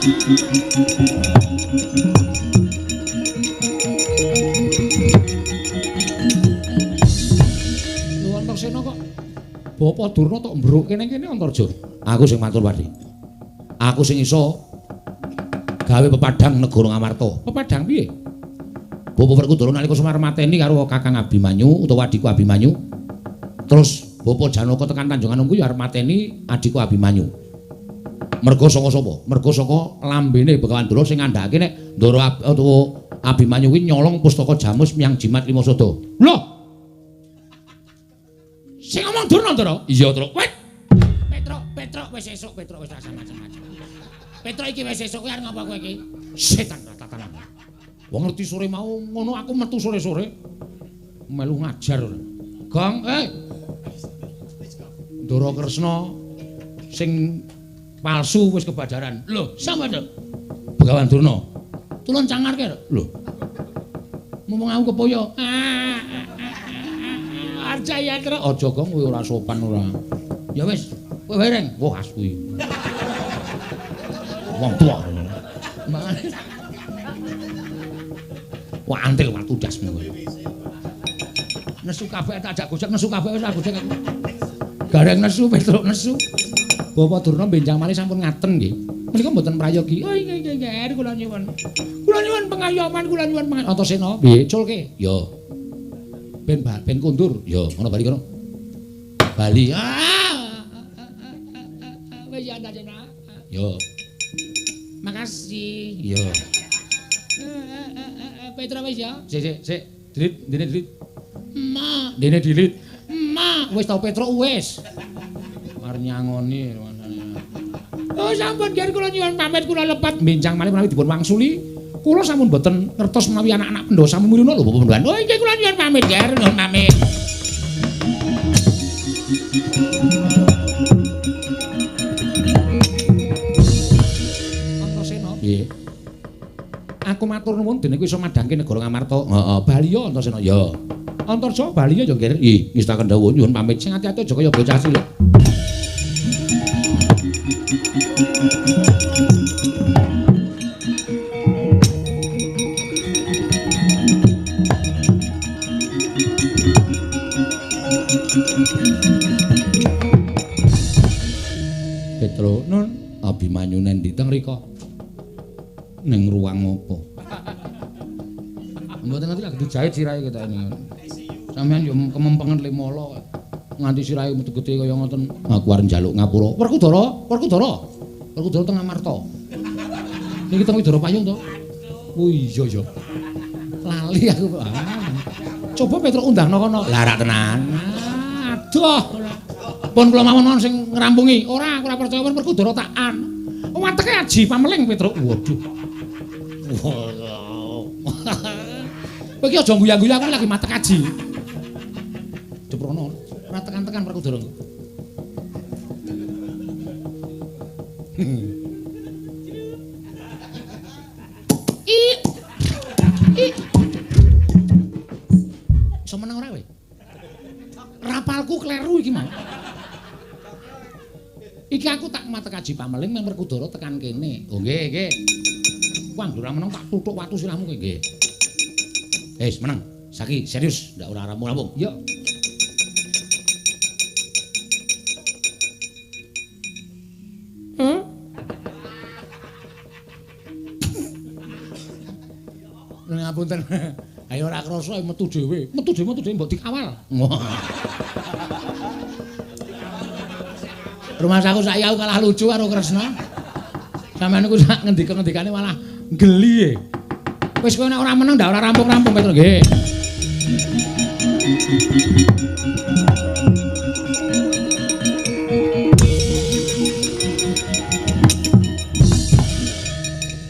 Lho Antasena kok Bapak Durna tok mbruk kene-kene Antarja. Aku sing matur Padi. Aku sing iso gawe pepadhang negara Ngamarta. Pepadhang piye? Bapak Werkudara nalika Semar mateni karo Kakang Abimanyu utawa adhiku Abimanyu. Terus Bapak Janaka tekan Tanjung Anom kuwi arep mateni adhiku Abimanyu. Merga saka sapa? Merga saka lambene Begawan Ndara sing ngandhakake nek Ndara utawa Abimanyu kuwi nyolong pustaka Jamus miyang Jimat Lima Sada. Lho. Sing ngomong Durna, Ndara? Iya, Truk. Wit. Petruk, Petruk wis esuk, Petruk wis rasa macam-macam. Petruk iki wis esuk kowe arep ngopo kowe iki? Setan tatanan. Wong ngerti sore mau ngono aku metu sore-sore melu ngajar. Gong, Ndara Kresna sing palsu wis kebadaran. Lho, sapa to? Begawan Durna. Tulung cangarke lho. Ngomong aku kepoyo. Arjaya Truk. Aja gong kowe ora sopan ora. Ya wis, kowe wereng. Wah, as kuwi. Wong tuwa. Wah, antil watu dasmu kowe. Nesu kabeh tak ajak gojek, nesu kabeh wis tak gojek aku. Gareng nesu, Petruk nesu. Bapak Durna benjang malih sampun ngaten nggih. Menika mboten prayogi. Oh nggih nggih nggih kula nyuwun. Kula nyuwun pengayoman, kula nyuwun pengayoman. Antasena, piye culke? Ya. Ben ben kondur. Ya, ngono bali kono. Bali. Ah. Wis ya Antasena. Ya. Makasih. Ya. Petruk wis ya. Sik sik sik. Dilit, dene dilit. Ma, dene dilit. Ma, wis tau Petruk wis. Arep nyangoni. Oh sampun nggih kula nyuwun pamit kula lepat benjang malih menawi dipun wangsuli. Kula sampun boten ngertos menawi anak-anak Pandhawa sami mrina lho Bapak Pandhawan. Oh nggih kula nyuwun pamit nggih, nyuwun pamit. Antasena. Nggih. Aku matur nuwun dene kuwi iso madhangke negara Ngamarta. Heeh, baliya Antasena. Ya. Antarja baliya ya nggih. Nggih, ngestaken dawuh nyuwun pamit. Sing ati-ati aja kaya bocah cilik. Petro, Nun, Abimanyu nendi teng rika? Ning ruang apa? Mboten ngerti lagi dijahit sirahe ketok ini. Sampeyan yo kemempengen limolo nganti sirahe metu gedhe kaya ngoten. Aku arep njaluk ngapura. Werkudara, Werkudara. Werkudara teng Amarta. Niki teng Widara Payung to? Oh iya ya. Lali aku. Coba Petruk undangno kono. Lah rak tenan. Aduh. Pun kula mawon sing ngrampungi. Ora, aku ora percaya pun Werkudara takan. Wateke aji pameling Petruk. Waduh. Kowe iki aja guya-guya aku lagi matek aji. Jeprono ora tekan-tekan Werkudara. I. I. Iso meneng ora kowe? Rapalku kleru iki mau. Iki aku tak matek aji pameling men Werkudara tekan kene. Oh nggih, nggih. Wah, ora meneng tak tuthuk watu sirahmu kowe nggih. Wis meneng. Saiki serius, ndak ora rampung-rampung. Yo. Ngapunten. Ayo ora krasa metu dhewe. Metu dhewe metu dhewe mbok dikawal. Rumah saku saiki aku kalah lucu karo Kresna. Sampeyan niku sak ngendika-ngendikane malah geli e. Wis kowe nek ora meneng ndak ora rampung-rampung Petro nggih.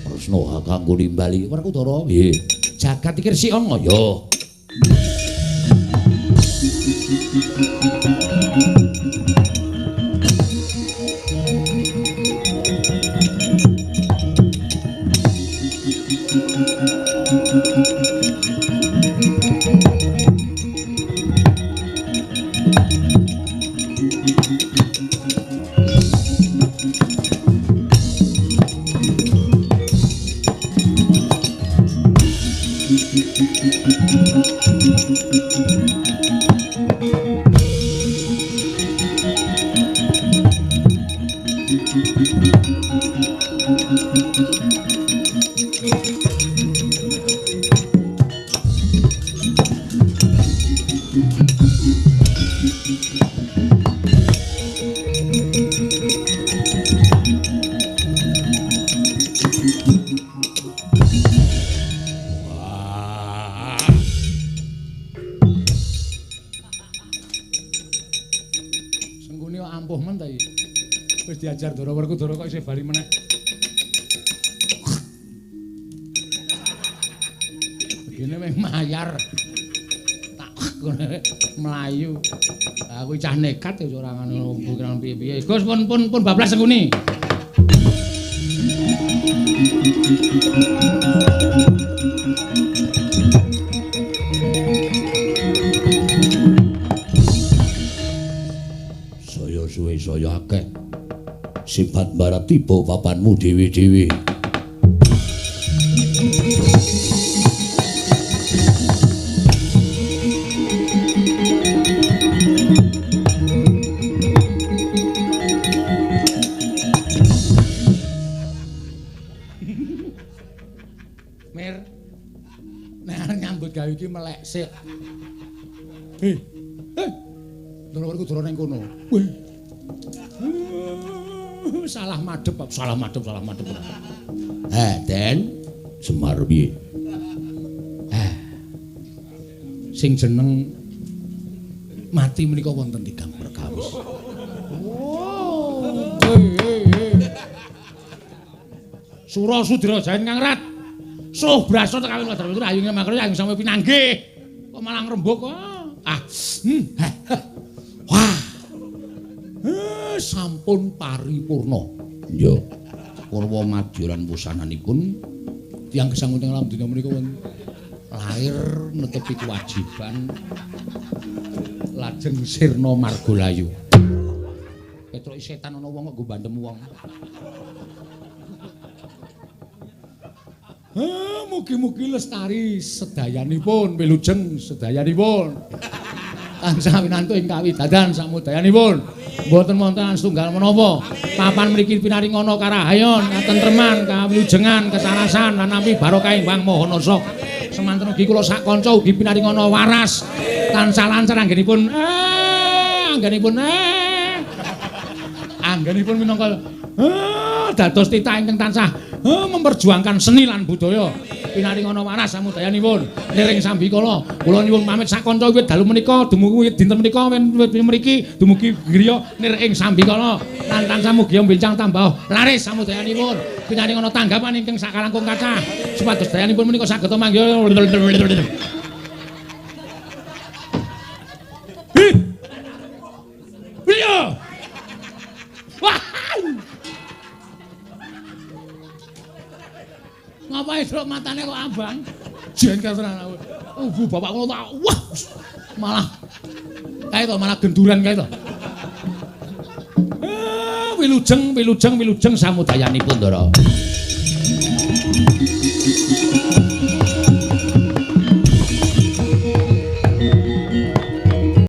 Kresna kanggo nimbali Werkudara. Nggih. Jagat iki resik ana ya. Sengkuni kok ampuh men ta iki. Wis diajar Ndara Werkudara kok isih bali meneh. Begene meh mayar. Tak ngene mlayu. Aku cah nekat ya ora ngono pikiran piye-piye. Gus pun pun pun bablas Sengkuni. Saya suwe saya akeh. Sifat barat tiba papanmu dhewe-dhewe. Mir. Nek arep nyambut gawe iki melek sik. Hei. Hei. Ndara Werkudara ning kono. Wih. Salah madhep, salah madhep, salah madhep. Eh, Den, Semar piye? Eh. Sing jeneng mati menika wonten tigang perkawis. Oh. Sura Sudra Jayan Kang Rat. Suh braso kawin wadar witur ayune makro ayung sampe pinanggih. Kok malah ngrembug kok. Ah. Wah. Sampun paripurna. Iya. Purwa madya lan wusananipun tiyang gesang wonten alam donya menika wonten lahir netepi kewajiban lajeng sirna margalayu. Petruk setan ana wong kok nggo bandem wong. Mugi-mugi lestari sedayanipun, wilujeng sedayanipun. Tansah winantu ing kawidadan samudayanipun. Mboten wonten setunggal menapa. Papan mriki pinaringana karahayon, katentreman, kawilujengan, kesarasan lan nampi barokah ing Hyang Maha Nasa. Semanten ugi kula sak kanca ugi pinaringana waras, tansah lancar anggenipun anggenipun anggenipun minangka dados titah ingkang tansah memperjuangkan seni lan budaya. Pinaringana waras samudayanipun. Niring sambikala, kula nyuwun pamit sak kanca wiwit dalu menika dumugi dinten menika wiwit mriki dumugi griya nir ing sambikala lan tansah mugi mbincang tambah laris samudayanipun. Pinaringana tanggapan ingkang sakalangkung kathah supados dayanipun menika saged manggih. Iya. Wah. Ngapain truk matane kok abang? Jengkel tenan aku. Bu bapak ngono tak wah malah kae to malah genduran kae to. Wilujeng wilujeng wilujeng samudayanipun Ndara.